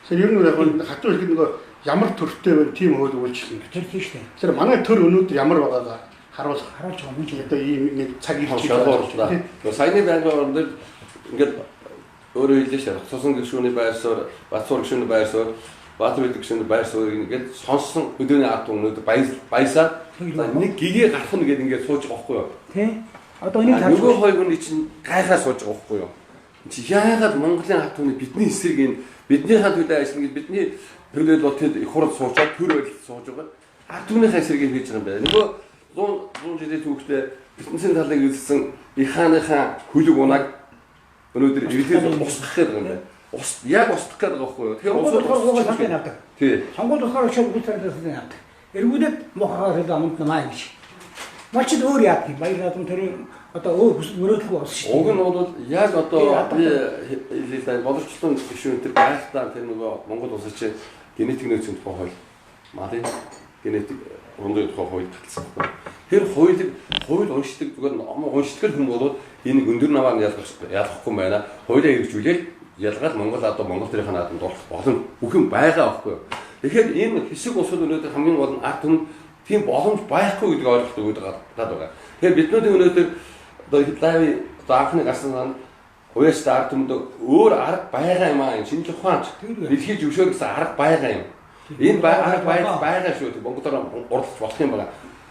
Тэгэхээр ер нь яг хатуу хэлэхэд нөгөө ямар төртэй вэ тийм хууль үйлчлэн гэж. Тэр тийм шүү дээ. Тэгэхээр манай төр өнөөдөр ямар байгаагаа харуулах харуулж байгаа юм чи одоо ийм нэг цаг ирж байгаа. Тэгээ саяны байнгын орон дээр ингээд өөрөө хэллээ шээ. Цусан гишүүний байр суурь, Батсуур гишүүний байр суурь, Баатар гэдэг гишүүний байр суурийг ингээд сонсон хөдөөний ард түмэн өнөөдөр баясаа нэг гэгээ гарах нь гээд ингээд сууж байгаа байхгүй юу? Тий. Одоо энийг нөгөө хоёр хүний чинь гайхаа сууж байгаа байхгүй юу? Чи яагаад Монголын ард түмний бидний эсрэг энэ биднийхээ төлөө ажиллана гэж бидний төлөө бол тэд их хурал суучаад төр барилт сууж байгаа. Ард түмнийхээ эсрэг хийж байгаа юм байна. Нөгөө 100 жилийн түүхтэй ертөнцийн талыг эзэлсэн их хааныхаа хөлөг унааг өнөөдөр иргэдээс устгах гэдэг юм байна. Ус яг устгах гэдэг байгаа байхгүй юу? Тэгэхээр усууд санал авдаг. Тий. Сонгуул болохоор очоод үгүй авдаг. Эргүүлээд мухагаар хэл аманд намаа гэж. Малчид өөр яадаг юм. Баяр наадам тэрийн одоо өөр хүсэл мөрөөдөлгүй болсон шүү. Уг нь бол яг одоо би хэлээ боловчлон гишүүн тэр гайхтаа тэр нөгөө Монгол улсын чинь генетик нөөцийн тухай хууль малын генетик уран тухай хууль татсан байхгүй. Тэр хуулийг хууль уншдаг зүгээр ном уншдаг хүн бол энэ өндөр наваа нь ялгахгүй байна. Хуулиа хэрэгжүүлээд ялгаад Монгол одоо Монгол төрийн наадамд болох боломж бүх юм байгаа байхгүй юу. Тэгэхээр энэ хэсэг улсууд өнөөдөр хамгийн гол нь ард түмэнд тийм боломж байхгүй гэдэг ойлголт өгöd байгаа. Тэгэхээр биднүүдийн өнөөдөр одоо лайв одоо анхны гарсан сан уяастай ард түмэнд өөр арга байгаа юм аа. Шинжлэх ухаанч дэлхийд зөвшөөр гэсэн арга байгаа юм. Энэ арга байгаа шүү. Монголоор уралдаж болох юм байна.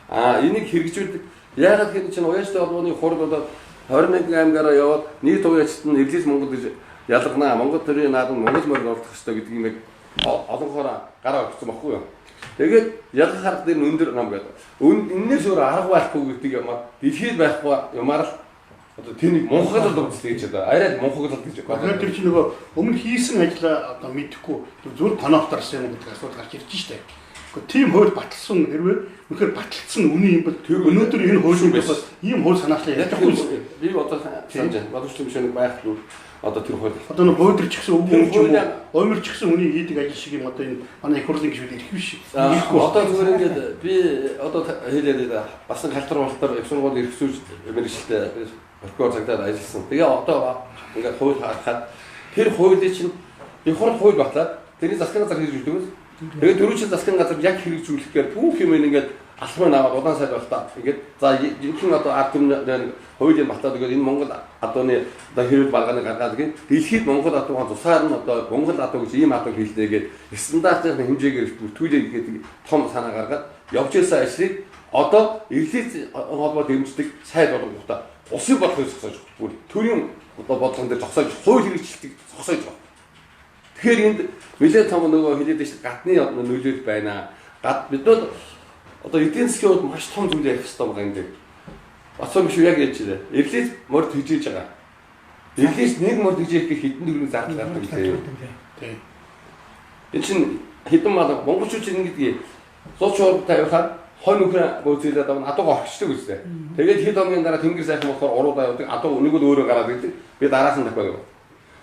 Аа энийг хэрэгжүүлдэг. Яагаад гэвэл чинь уяастай холбооны хурд одоо 21 аймгаараа яваад нийт уяачт нь Эвлис Монгол гэж ялгана. Монгол төрийн наадам Монгол морь оролдох ёстой гэдэг юм олонхороо гараа өгсөн баггүй юу. Тэгээд ялгах арга дээр нь өндөр нам гэдэг. Эннээс өөр арга байхгүй гэдэг юм аа. Дэлхийд байхгүй юмар л одоо тэнийг мунхаглал үздэг гэж одоо арай л мунхаглал гэж байна. Тэр чинь нөгөө өмнө хийсэн ажлаа одоо мэдэхгүй зүгээр тоноохторсон юм гэдэг асуудал гарч ирж штэ. Гэхдээ тийм хууль баталсан хэрвээ үнэхээр баталсан үнэн юм бол өнөөдөр энэ хуулийн бас ийм хууль санаачлаа ярьж байгаа. Би одоо санаж байна. Боловсрол гишүүнийг байхгүй одоо тэр хууль. Одоо нэг хууль ч гэсэн үгүй юм уу? Оймор ч гэсэн үний хийдэг ажил шиг юм одоо энэ манай их хурлын гишүүд ирэх биш. Ирэхгүй. Одоо зүгээр ингээд би одоо хэлээд бас халтар болтор их сургууль эрх зүйч мэргэжилтэй Прокурор цагдаад ажилласан. Тэгээ одоо ингээд хууль харахад тэр хуулийг чинь их хурл хууль батлаад тэрний засгийн газар хэрэгжүүлдэг үз. Тэгээ түрүүчийн засгийн газар яг хэрэгжүүлэхээр бүх юм ингээд алхмын аваад удаан сайд байх та. Ингээд за жинхэнэ одоо ард түмний хуулийн батлаад өгөөд энэ Монгол адууны одоо хэрүүл балгааныг гаргаад гин дэлхийд Монгол адуугаан тусгаар нь одоо Монгол адуу гэж ийм адуу хийлнэ гээд стандартын хэмжээгээр бүртгүүлээ гэдэг том санаа гаргаад явж ирсэн ажлыг одоо эрлийз холбоо дэмждэг сайд болгохдоо улсын бодлогыг зогсоож бүр төрийн одоо бодлогон дээр зогсоож хууль хэрэгжилтийг зогсоож байгаа. Тэгэхээр энд нэлээд том нөгөө хэлээд байна шүү гадны нөлөөлөл байна. Бид бол одоо эдийн засгийн хувьд маш том зүйл ярих хэрэгтэй байгаа юм дээр. Бацаа биш үү яг яаж илээ. Эрлийз морь тэжээж байгаа. Эрлийз нэг морь тэжээх гэх хэдэн төгрөгийн зардал гардаг лээ. Тийм. Энэ чинь хэдэн мал монголчууд чинь ингэдгийг 100 шуурга тавихаар хонь үхэн гүйцэлээд авна адууга орхичдаг үстэй. Тэгээд хэд хоногийн дараа тэнгэр сайхан болохоор уруудаа явдаг. Адуу нэг л өөрөө гараад ирдэг. Би дараас нь дахиад.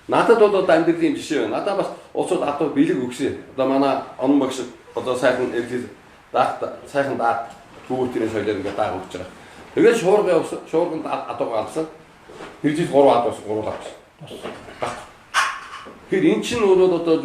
Надад бол одоо амьдралын жишээ байна. Надад бас улсууд адуу бэлэг өгсөн. Одоо манай он багш одоо сайхан эрлийз даах сайхан даах хүүхдийн соёлоор ингээд даах өгч байгаа. Тэгээд шуурга явсан. Шуурганд адууга алсан. Тэр жил 3 адуу 3 авсан. Тэгэхээр эн чинь өөрөө одоо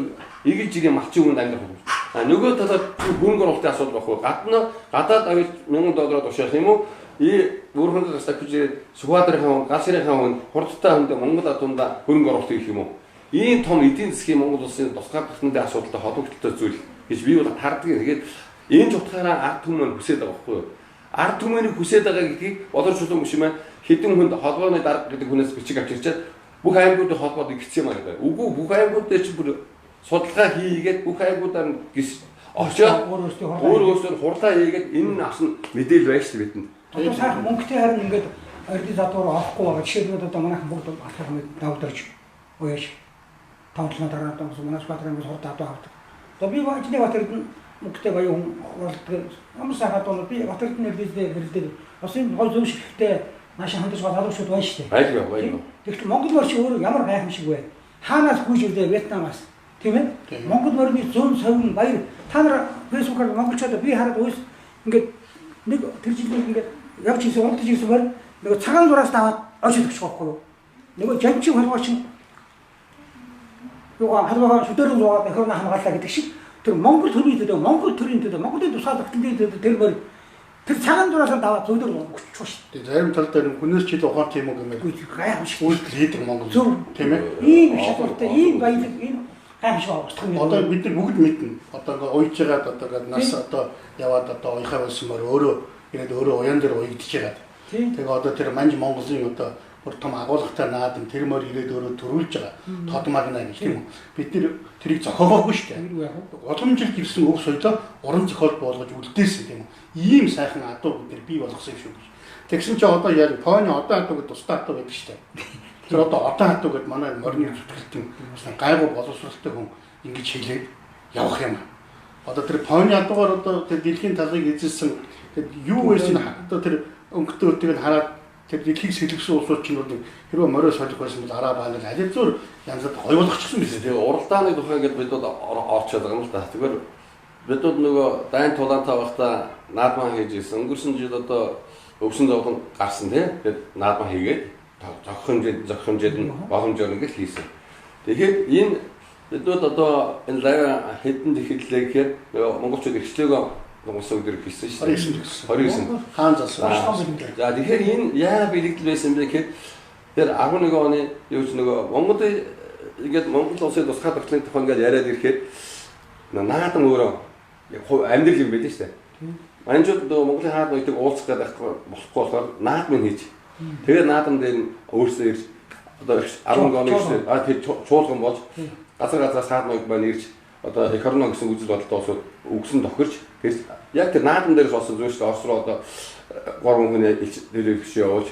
игэл жигийн малчин хүнд амьдрах юм. А нөгөө талаар хөрөнгө оруулалтын асуудал байхгүй. Гадна гадаад авиж $1000 тушаах юм уу? И бүрхэн гастай күжээ Сүхбаатарын гал ширийн хүн хурдтай хүнд Монгол адуунда хөрөнгө оруулалт хийх юм уу? Ийм том эдийн засгийн Монгол улсын тусгаар тогтнолын асуудалтай холбогдолтой зүйл гэж би бол хардаг. Тэгээд энэ ч утгаараа ард түмэн хүсээд байгаа байхгүй юу? Ард түмэнийг хүсээд байгаа гэдгийг болор чулуун биш юм аа. Хэдэн хүнд холбооны дарга гэдэг хүнээс бичиг авчирчаад бүх аймагуудын холбоод ингэсэн юм аа гэдэг. Үгүй бүх аймагууд дээр чинь бүр судалгаа хийгээд бүх аймагуудаар гис очоод өөр өөрсдөө хурлаа хийгээд энэ нь авсан мэдээлэл байж шүү бидэнд. Одоо сайхан мөнгөтэй харин ингээд эрлийз адуур авахгүй байгаа. Жишээлбэл одоо манайхан бүгд алхах мэд давдарч уяж тавдлаа дараа одоо манай Сүхбаатар аймагт хурд адуу авдаг. Одоо би Ажны Батэрдэн мөнгөтэй баян хүн оролддог. Ямар сайхан адуу би Батэрдэн эрлийзээ хэрэлдээд бас энэ гол зөв шигтэй наашаа хандаж залуучууд байна шүү дээ. Байлгүй. Тэгэхдээ Монгол морь чи өөрөө ямар гайхамшиг вэ? Хаанаас хүйж ирлээ Вьетнамаас. Тийм ээ? Монгол морины зүүн совин баяр та нар фэйсбүүкээр монголчууд би хараад үйс ингээд нэг тэр жилийн ингээд явж ирсэн унтаж ирсэн морь нөгөө цагаан зураас даваад очиж өгчих байхгүй юу? Нөгөө жанчин холбоо чинь юугаа халбаа шүдэрэн зугаад эх орноо хамгаалаа гэдэг шиг тэр Монгол төрийн төлөө Монгол төрийн төлөө Монголын тусгаар тогтнолын төлөө тэр морь тэр цагаан зураас даваад зөдөр өгчих шүү дээ. Зарим тал дээр хүнээс ч илүү ухаантай юм уу гэмээр гайхамшиг үйлдэл хийдэг Монгол. Тийм ээ. Ийм их шалгууртай, ийм баялаг, ийм гайхамшиг устгах юм. Одоо бид нар бүгд мэднэ. Одоо ингээ уйж байгаад одоо ингээ нас одоо яваад одоо уяхаа байсан мөр өөрөө ирээд өөрөө уян дээр уягдж байгаад. Тэгээ одоо тэр манж Монголын одоо бүр том агуулгатай наадам тэр мөр ирээд өөрөө төрүүлж байгаа. Тод магна гэж тийм үү. Бид нар тэрийг зохиогоогүй шүү дээ. Уламжилт ирсэн өв соёлоо уран зохиол болгож үлдээсэн тийм үү. Ийм сайхан адуу бид нар бий болгосон юм шүү гэж. Тэгсэн чинь одоо яг поны одоо адуу гэдэг тусдаа адуу байдаг шүү дээ. Тэр одоо адуу гэдэг манай морины зүтгэлтэн гайгүй боловсралтай хүн ингэж хэлээд явах юм. Одоо тэр поны адуугаар одоо тэр дэлхийн талыг эзэлсэн тэр юу байсан одоо тэр өнгөтэй өтгийг нь хараад тэр дэлхийг сэлгэсэн улсууд чинь бол хэрвээ морио солих байсан бол араа баанал аль зөөр янзад гоёлгочихсон байсан. Тэгээ уралдааны тухай ингээд бид бол орчоод байгаа юм л да. Тэгэхээр бид бол нөгөө дайн тулаантай байхдаа наадмаа хийж ирсэн. Өнгөрсөн жил одоо өвсөн зовлон гарсан тий. Тэгээд наадмаа хийгээд зохих хэмжээд нь боломжоор ингээд хийсэн. Тэгэхээр энэ бид бол одоо энэ лайв хэдэн тэгэхлээ гэхээр нөгөө монголчууд эрхчлөөгөө улсын өдөр хэлсэн шүү дээ. 29. Хаан залсан. За тэгэхээр энэ яагаад бэлэгдэл байсан бэ гэхээр тэр 11 оны юу ч нөгөө Монгол ингээд Монгол улсын тусгай тогтнолын тухай ингээд яриад ирэхэд наадам өөрөө амьдрал юм байл шүү дээ. Манжууд нөгөө Монголын хаан ноёдыг уулзах гэдэг болохгүй болохоор наадмыг хийж. Тэгээд наадам дээр нь өөрсдөө ирж одоо 11 оны тэр чуулган болж газар газраас хаан ноёд маань ирж одоо эх орноо гэсэн үзэл бодолтой улсууд үгсэн тохирч тэгээс яг тэр наадам дээрээс болсон зүйл шүү дээ. Орос руу одоо 3 хүний нөлөөлөгч явуулж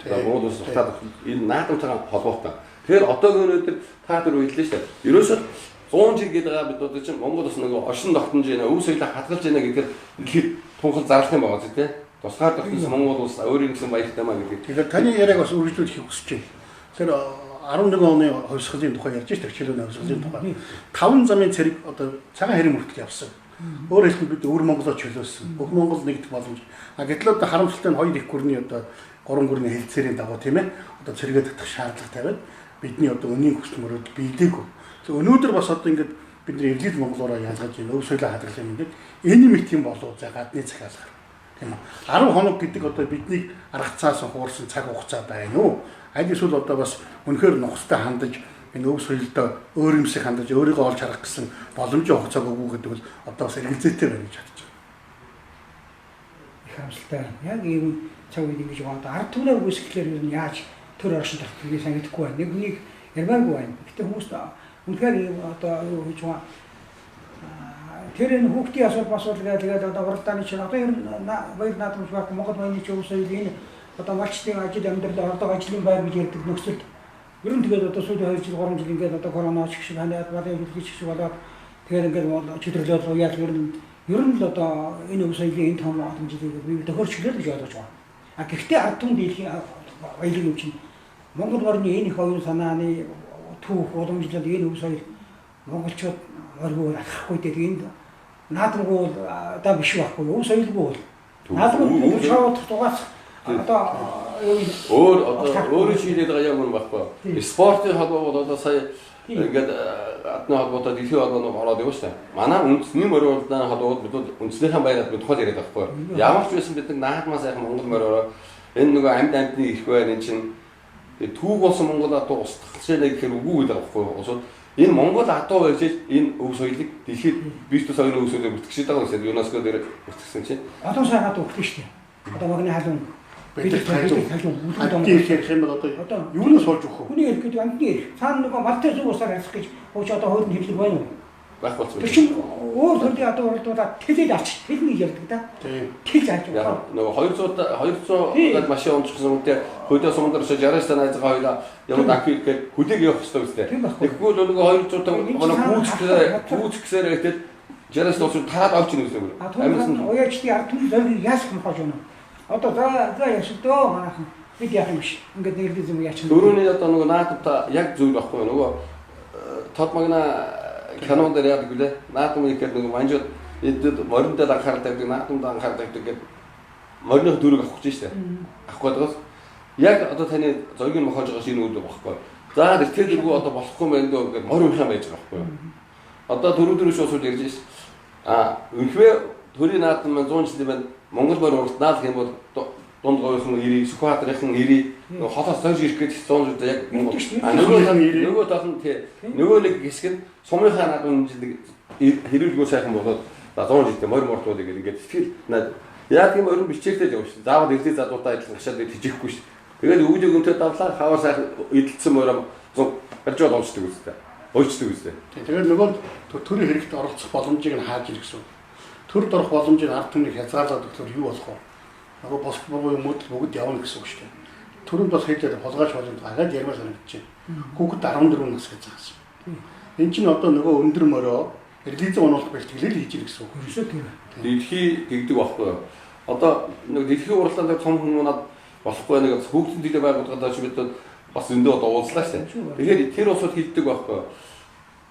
одоо Монгол улс утаа энэ наадамтайгаа холбоотой. Тэгэхээр одоогийн өнөөдөр та нар хэллээ шүү дээ. Ерөөсөө 100 жил гэдэг байгаа бид одоо чинь Монгол улс нөгөө оршин тогтнож байна, өв соёлоо хадгалж байна гэдгээр дэлхийд тунхал зарлах юм байгаа зү тэ. Тусгаар тогтносон Монгол улс өөрийн гэсэн баяртай маа гэдэг. Тэгэхээр таны яриаг бас үргэлжлүүлэхийг хүсэж байна. Тэр 11 оны хувьсгалын тухай ярьж шүү дээ, хичээлийн хувьсгалын тухай. 5 замын цэрэг одоо цагаан хэрэм хүртэл явсан. Өөрөөр хэлбэл бид өвөр Монголоо чөлөөлсөн. Бүх Монгол нэгдэх боломж. А гэтэл одоо харамсалтай нь хоёр их гүрний одоо 3 гүрний хэлцээрийн дагуу тийм ээ одоо цэргээ татах шаардлага тавиад бидний одоо өнийн хүсэл мөрөөдөл биелээгүй. Өнөөдөр бас одоо ингээд бид нар эвлэл монголоороо ялгаж байна. Өв соёлоо хадгалах юм ингээд энэ мэт юм болов за гадны захиалгаар. Тийм үү. 10 хоног гэдэг одоо биднийг аргацаас хуурсан цаг хугацаа байна уу? Аль эсвэл одоо бас үнэхээр нухацтай хандаж энэ өв соёлдоо өөр юмсыг хандаж өөрийгөө олж харах гэсэн боломжийн хугацааг өгөө гэдэг бол одоо бас эргэлзээтэй байна гэж бодож байна. Их харамсалтай. Яг ийм цаг үед ингэж байгаа. Ард түмнээ үүсгэхлээр ер нь яаж төр оршин тарах гэдгийг сайн мэдэхгүй байна. Нэг хүнийг ярмааргүй байна. Гэтэ хүмүүс үнэхээр ийм одоо юу хийж байгаа. Тэр энэ хүүхдийн асуудал асуудал гэдэг одоо уралдааны чинь одоо ер нь баяр наадамж байх Монгол баяны чинь өв соёл энэ одоо малчдын ажил амьдрал ордог ажлын байр гэж ярьдаг нөхцөлд ер нь тэгээд одоо сүүлийн 2 жил 3 жил ингээд одоо корона ч гэх шиг ханаад балын хөлгөч шиг болоод тэгээд ингээд чөтгөрлөөд уяал ер нь л одоо энэ өв соёлын энэ том хэмжээнийг би тохиорчлоо гэж ойлгож байна. А гэхдээ ард түмэн дийлхийн баялаг юм чинь Монгол морины энэ их оюун санааны түүх уламжлал энэ өв соёл монголчууд морьгоор алхахгүй гэдэг энд наадамгүй бол да биш байхгүй өв соёлгүй бол наадамгүй шоудах дугаас одоо өөр одоо өөрөө шийдээд байгаа юм байхгүй. Спортын холбоо бол одоо сая ингээд адны холбоотой дэлхийн холбооны ороод явна шүү дээ. Манай үндэсний морь уралдааны холбоод бид үндэснийхэн байраад бид тухай яриад байгаа байхгүй. Ямар ч байсан бид нар наадмаа сайхан Монгол мориороо энэ нөгөө амьд амьдны ирэх байна энэ чинь түүх болсон Монгол адуу устгах гэхээр үгүй гэдэг байгаа байхгүй. Усууд энэ Монгол адуу байж энэ өв соёлыг дэлхийд битүү соёлын өв соёлыг бүртгэж байгаа юм. ЮНЕСКО дээр бүртгэсэн чинь. Одоо сайхан адуу өгдөг шүү дээ. Одоо магны халуун бид халуун амьдны эрх ярих юм бол одоо юунаас болж өгөх вэ? Хүний эрх гэдэг амьдны эрх. Цаана нөгөө малтай зүг усаар арилгах гэж хууч одоо хууль нь хэвлэг байна уу? Байх болсон. Тэр чинь өөр төрлийн адуу уралдуулаад тэлээд авч тэлний ярьдаг да. Тэлж авч байгаа. Нөгөө 200 гад машин унчихсан үнтэй хөдөө суман дээр 69 найзгаа хоёлаа юм дахи гэхэд хүлээг явах хэрэгтэй үстэй. Тэгэхгүй л нөгөө 200 хоног гүйцэтгэсээр гэхэд 69 дуусах тараад авч ийн гэсэн үг. Амьсан уяачдын ард түмэн зориг яасах мохож байна. Одоо за яшигдөө манайхан бид яах юм биш. Ингээд нэрлэв юм яач. Дөрөвний одоо нөгөө наадамта яг зүйл байхгүй нөгөө тод магна кинон дээр яадаг билээ. Наадам ихээр нөгөө манжууд эдд морин дээр анхаарал тавьдаг, наадамд анхаарал тавьдаг гэдэг морины дөрөг авах гэж штэ. Авах гэдгээс яг одоо таны зоёгийг мохож байгаа шинэ үйл байхгүй. За тэр дөрвөө одоо болохгүй юм байна дөө гэдэг морь унхаа байж байгаа байхгүй юу. Одоо дөрөв шуусууд ярьж шээ. А үнэхээр төрийн наадам маань 100 жилийн маань Монгол морь уралдана гэх юм бол дунд говийнхан 90, Сүхбаатарын 90, холоос сойж ирэх гэж 100 жил яг Монгол. Нөгөө тал нь тий. Нөгөө нэг хэсэг нь сумынхаа наадам хэмжээлэг хэрүүлгүү сайхан болоод 100 жилдээ морь мордуулъя гэх ингээд сэтгэл яг тийм орон бичээхтэй л явна шүү. Заавал эрдээ залуутай адилхан хашаад тэжихгүй шүү. Тэгээд өвдөг өнтөө давлаа хавар сайхан эдэлсэн морь 100 гарч бол унцдаг үстэй. Уйчдаг үстэй. Тэгээд нөгөө төрийн хэрэгт оролцох боломжийг нь хааж ирэх гэсэн. Төрд орох боломжийг ард түмнийг хязгаарлаад өгөхөөр юу болох вэ? Нөгөө бос буруу юмуд бүгд явна гэсэн үг шүү дээ. Төрөнд бас хэлээд хулгайч боломж гараад ярмаар санагдаж байна. Хүүхэд 14 нас гэж заасан. Энэ чинь одоо нөгөө өндөр морио релизэн унуулах бэлтгэлээр хийж ирэх гэсэн үг. Ерөөсөө тэр. Дэлхий тэгдэг байхгүй юу? Одоо нэг дэлхийн уралдаан дээр том хүмүүнад болохгүй нэг хүүхдэн дэлээ байгууллагад чи бид бас зөндөө одоо уулзлаа шүү дээ. Тэгэхээр тэр улсууд хэлдэг байхгүй юу?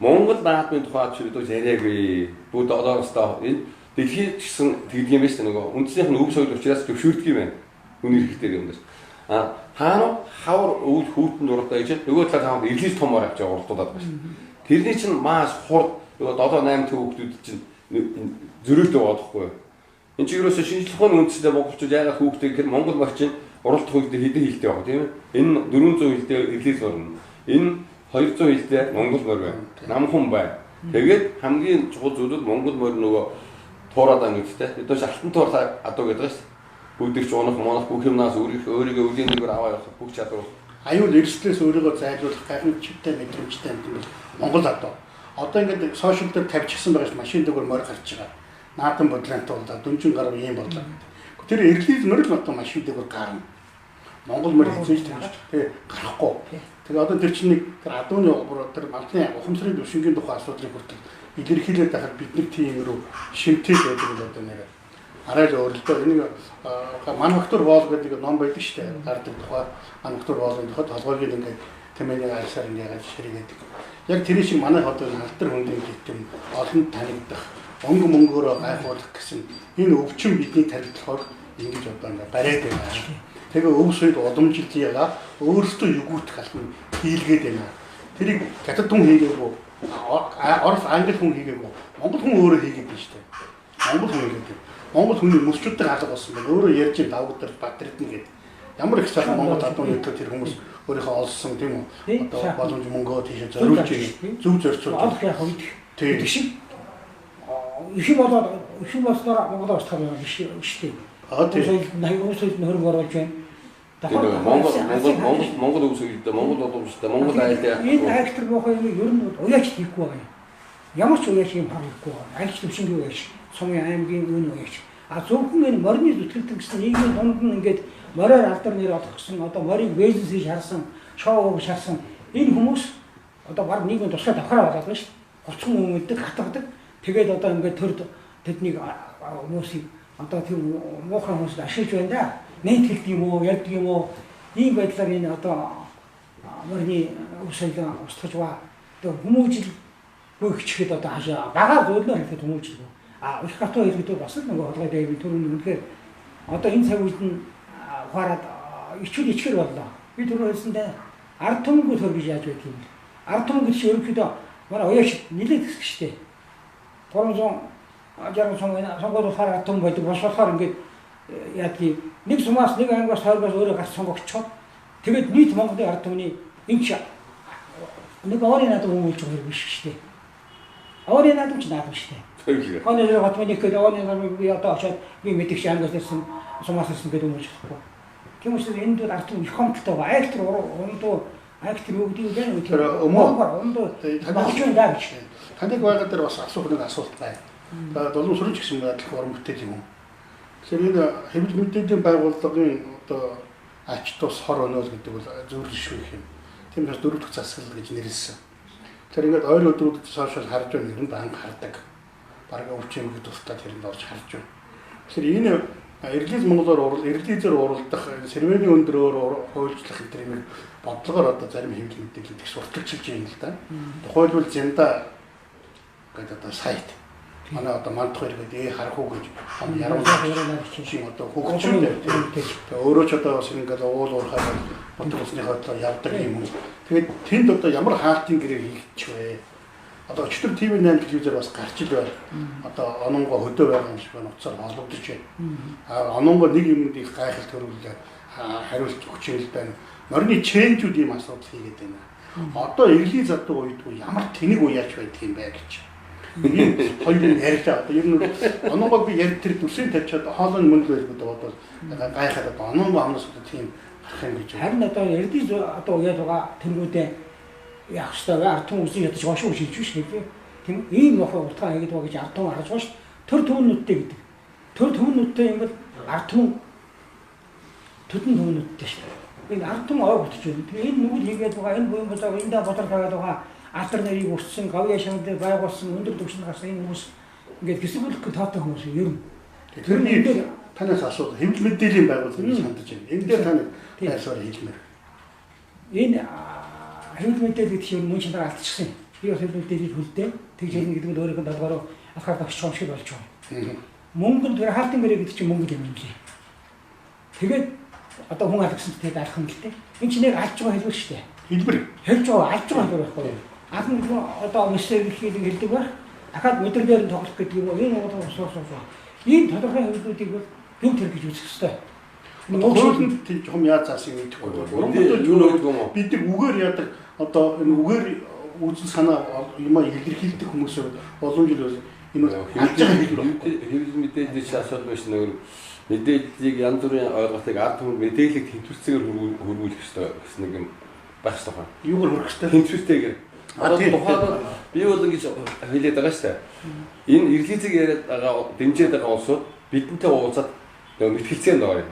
Монгол наадмын тухай чи бид яриаггүй. Бүгд одоо өстөө энэ дэлхийд ч гэсэн тэгдэг юм байна шүү дээ. Нөгөө үндснийх нь өв соёл учраас зөвшөөрдөг юм байна. Хүн эрхтэй юм даа. А хаана хавар өвөл хүүтэнд уралдаа гэж нөгөө талаар хавар эрлис томоор авч уралдуулаад байна шүү. Тэрний чинь маш хурд нөгөө 7 8 хүүхдүүд чинь зөрөөтэй байгаа байхгүй юу? Энд чинь ерөөсөө шинжлэх ухааны үндсэндээ монголчууд яагаад хүүхдээ гэхээр монгол морь чинь уралдах үед хэдэн хилтэй байгаа тийм ээ. Энэ 400 хилтэй эрлис морь. Энэ 200 хилтэй монгол морь байна. Намхан байна. Тэгээд хамгийн чухал зүйл бол монгол морь нөгөө туураад байна гэдэгтэй. Бид нар алтан туурлаа адуу гэдэг шүү. Бүгдийг ч унах, мунах бүх юмнаас өөрийгөө өвлийн нэгэр аваа явах бүх чадвар. Аюул эрсдлээс өөрийгөө зайлуулах гайхамшигтай мэдрэмжтэй юм бол Монгол адуу. Одоо ингээд сошиал дээр тавьчихсан байгаа ш машин дээгүүр морь гарч байгаа. Наадам бодлонт боллоо, дүнжин гарав ийм боллоо гэдэг. Тэр эрлиз морь л одоо машин дээгүүр гарна. Монгол морь хэзээ ч тавьж тий гарахгүй. Тэгээ одоо тэр чинь нэг тэр адууны тэр малны ухамсарын түвшингийн тухай асуудлыг хүртэл илэрхийлээд байхад бид нар тийм рүү шимтэл байдаг л одоо нэр арай л өөрлөлтөө энийг мануфактур воол гэдэг ном байдаг шүү дээ. Гардаг тухай мануфактур воолын тухай толгойг ингээд тэмээний арсаар ингээд ширээдэг. Яг тэр шиг манай одоо алдар хүндийн гитэн олон танигдах өнгө мөнгөөрөө гайхуулах гэсэн энэ өвчин бидний тархитлохоор ингэж одоо ингээ бариад байна. Тэгээ өв соёл уламжилж ягаа өөрсдөө югүүтэх алхам хийлгээд байна. Тэрийг хятад хүн хийгээгүй, Орос англи хүн хийгээгүй, Монгол хүн өөрөө хийгээд байна шүү дээ. Монгол хүн хийгээд байна. Монгол хүний мөсчүүдтэй алга болсон байна. Өөрөө ярьж давгдар Бадридна гэдэг. Ямар их сайхан Монгол адуу нийтлэг тэр хүмүүс өөрийнхөө олсон тийм үү? Одоо боломж мөнгөө тийшээ зориулж байна. Зөв зорьцуулж. Олох яах вэ? Гэдэг шиг. Их юм болоод их юм болсноор Монгол устгах юм биш шүү дээ. Аа тийм. Өвс соёлд хөрөнгө оруулж байна. Монгол Монгол Монгол Монгол өвс соёлд Монгол уламжтай Монгол айлын энэ актер муухай юм ер нь уяач хийхгүй байгаа юм. Ямар ч уяач юм хийхгүй байгаа. Альч төвшингийн уяач, сумын аймгийн үн уяач. А зөвхөн энэ морины зүтгэлтэн гэсэн нийгмийн дунд нь ингээд мориор алдар нэр олох гэсэн одоо морийг бизнес хийж харсан, шоу гэж харсан энэ хүмүүс одоо баг нийгмийн тусгай давхраа болоод байна шүү дээ. Гоцхон өмдөг, хатгадаг. Тэгээд одоо ингээд төрд тэднийг хүмүүсийг одоо тийм муухай хүмүүст ашиглаж байна да. Нэтгэлдэг юм уу, ярьдаг юм уу? Ийм байдлаар энэ одоо морины өв соёлоо устгаж ба одоо хүмүүжил хичгээд одоо хаашаа багаар зөөлнөр хэлэхэд хүмүүжил. А их гатуу хэлэхэд бас л нөгөө холгой дайвын түрүүний үнэхээр одоо энэ цаг үед нь ухаарад ичүүл ичгэр боллоо. Би түрүү хэлсэндээ ард түмэнгүй төр гэж яаж байдаг юм бэ? Ард түмэн гэж ерөнхийдөө манай уяач нэлээд хэсэг штэ. 360 сум сонгоод болохоор ард түмэн байдаг. Бос болохоор ингээд яадгийг нэг сумаас нэг аймгаас тойргоос өөрөө гарч сонгогчоод тэгээд нийт Монголын ард түмний энэ ч нэг орын наадам хүмүүлж байгаа юм биш штэ. Орын наадам ч наадам штэ. Оны зэрэг хотмын ихэд оны наадам би одоо очоод би мэдих аймгаас ирсэн сумаас ирсэн гэдэг хүмүүлж чадахгүй. Тийм учраас энд бол ард түмэн их хомдолтой байгаа. Айктер ундуу айктер юу гэдэг вэ? Тэр өмөө ундуу багч юм даа гэж. Таныг байгаа дээр бас асуух нэг асуулт байна. За долоон сүрж гэсэн адилхан уран бүтээл юм уу? Тэгэхээр энэ хэвлэл мэдээллийн байгууллагын одоо ач тус хор өнөөл гэдэг бол зөвлөшгүй юм. Тийм учраас дөрөв дэх засаглал гэж нэрлэсэн. Тэгэхээр ингээд ойр өдрүүдэд сошиал харж байна, ер нь банк хардаг. Бараг өвч юм гэдэг тусдаа тэрэнд орж харж байна. Тэгэхээр энэ Ирлиз монголоор ирлизээр уралдах, сэрвэний өндрөөр хуульчлах энэ юм бодлогоор одоо зарим хэвлэл мэдээлэл их сурталчилж байна л да. Тухайлбал Зинда гэдэг одоо сайт манай одоо мандах хоёр гэдэг харах уу гэж яруу чинь одоо хөгжүүлээ. Тэгээ өөрөө ч одоо бас ингээд уул уурхай бодох усныхаа талаар явдаг юм. Тэгээд тэнд одоо ямар хаалтын гэрээ хийгдчих вэ? Одоо өчтөр TV8 телевизээр бас гарч ил байна. Одоо ононго хөдөө байгаа юм шиг байна. Утсаар холбогдож байна. А ононго нэг юмд их гайхалт төрүүлээ хариулт өгч юм л байна. Морины ченжүүд ийм асуудал хийгээд байна. Одоо эрлийн заддаг уйдгүй ямар тэнэг уяач байдаг юм бэ гэж. Энэ хоёр юм ярьлаа. Одоо ер нь ононго би ярь тэр дүрсийн тавьчаад хоолойн мөн л байлгүй бодвол гайхаад одоо ононго амнаас одоо тийм гарах юм гэж. Харин одоо эрдий одоо уяад байгаа тэнгүүдээ яах ёстой вэ? Ард түмэн үсийг ядаж гошуу шилж биш нэ. Тийм ийм мохоо утгаа хийгээд байгаа гэж ард түмэн харж байгаа ш. Төр түмэнүүдтэй гэдэг. Төр түмэнүүдтэй юм бол ард түмэн төдөн түмэнүүдтэй ш. Энэ ард түмэн ой гутж байна. Тэгээ энэ нүгэл хийгээд байгаа, энэ буян болоо эндээ бодрол тавиад байгаа алдар нарыг өссөн, гавьяа шанал дээр байгуулсан, өндөр түвшинд гарсан энэ хүмүүс ингээд хэсэг бүлэг тоотой хүмүүс ер нь. Тэрний дээр танаас асуу. Хэвлэл мэдээллийн байгууллага гэж хандаж байна. Энэ дээр таны байсаар хэлмээр. Энэ хэвлэл мэдээлэл гэдэг чинь мөн чанар алдчихсан юм. Би бас хэвлэл мэдээллийг хөлдөө. Тэгж хэлнэ гэдэг нь өөрийнх нь долгороо алхаар тогтчих юм шиг болж байгаа. Мөнгө нь тэр хаалтын гэрээ гэдэг чинь мөнгө юм лээ. Тэгээд одоо хүн алгасан ч тэгээд алах юм л дээ. Энэ чинь нэг алж байгаа хэлбэр шүү дээ. Хэлбэр. Хэлж байгаа, алж байгаа хэлбэр байхгүй юу? Ална гэдэг нь одоо мессеж хэлхийг хэлдэг байх. Дахиад мэдрэлээр нь тоглох гэдэг юм уу? Энэ уул уусаас. Энэ тодорхой хэлбэрүүдийг бол зөв тэр гэж үзэх ёстой. Хуулинд тийм чухам яаж заасан юм мэдэхгүй. Уран бүтээл юу гэдэг юм уу? Бид нар үгээр яадаг одоо энэ үгээр үзэл санаа юмаа илэрхийлдэг хүмүүс олон жил энэ алж байгаа хэлбэр байхгүй. Хэвлэл мэдээллийн асуудал биш нэг мэдээллийг янз бүрийн ойлголтыг ард түмэн мэдээллийг тэнцвэртэйгээр хөрвүүлэх ёстой гэсэн нэг юм байх ёстой байна. Юугаар хөрөх ёстой? Тэнцвэртэйгээр. Одоо тухайн би бол ингэж хэлээд байгаа шүү дээ. Энэ ирлизийг яриад байгаа дэмжиж байгаа улсууд бидэнтэй уулзаад мэтгэлцээнд байгаа юм.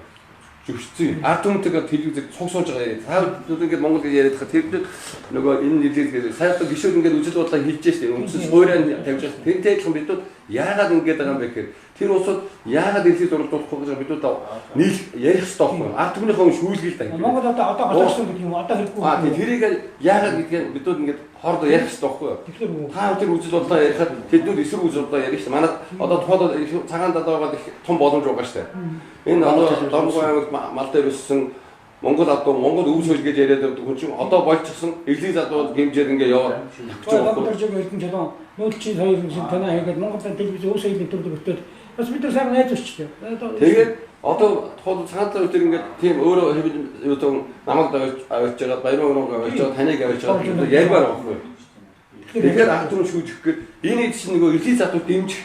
Зөвшөөрсөн. Ард түмэнтэйгээ телевизээр цуг сууж байгаа юм. Цаавд ингээд Монгол гэж яриад байгаа. Тэрнүүд нөгөө энэ ирлиз гэж сая одоо гişүүд ингээд үзэл бодлоо хэлж штэ. Үндсэн суурьаа тавьж байгаа. Тэрнтэй адилхан бидүүд Яагаад ингэж байгаа юм бэ гэхээр тэр улсууд яагаад эрлийг зурлуулахгүй гэж бид нийл ярих хэрэгтэй байхгүй. Ард түмнийхээ өмнө шүүлгэл та. Монгол одоо гоцорсон гэдэг юм одоо хэрэггүй. Аа тийм тэрийг яагаад гэдгийг бид ингээд хоордоо ярих хэрэгтэй байхгүй. Та тэр үзэл бодлоо ярихад тэднүүд эсрэг үзэл бодлоо ярих шүү. Манай одоо тухайд цагаан далай байгаа их том боломж байгаа шүү дээ. Энэ одоо Домгой аймагт мал дээр өссөн Монгол адуу Монгол өв соёл гэж яриад байдаг хүн чинь одоо болчихсон эрлийг залуу гэмжээр ингээ яваад явчих байхгүй. Монгол эрдэнэ чулуун нүүдэлчин соёл гэсэн танаа хийгээд Монгол телевиз өв соёлын төрлөг өтөөд бас бид нар сайхан найз өчтэй. Тэгээд одоо тухайн цагаан талын үеэр ингээд тийм өөрөө хэвэл юу тон намайг авчиж байгаа баярын өрөөг авчиж байгаа таныг авчиж байгаа ярмаар байхгүй. Тэгэхээр ард түмэн шүүжих гээд энэ ид чинь нөгөө эрлийг залуу дэмжих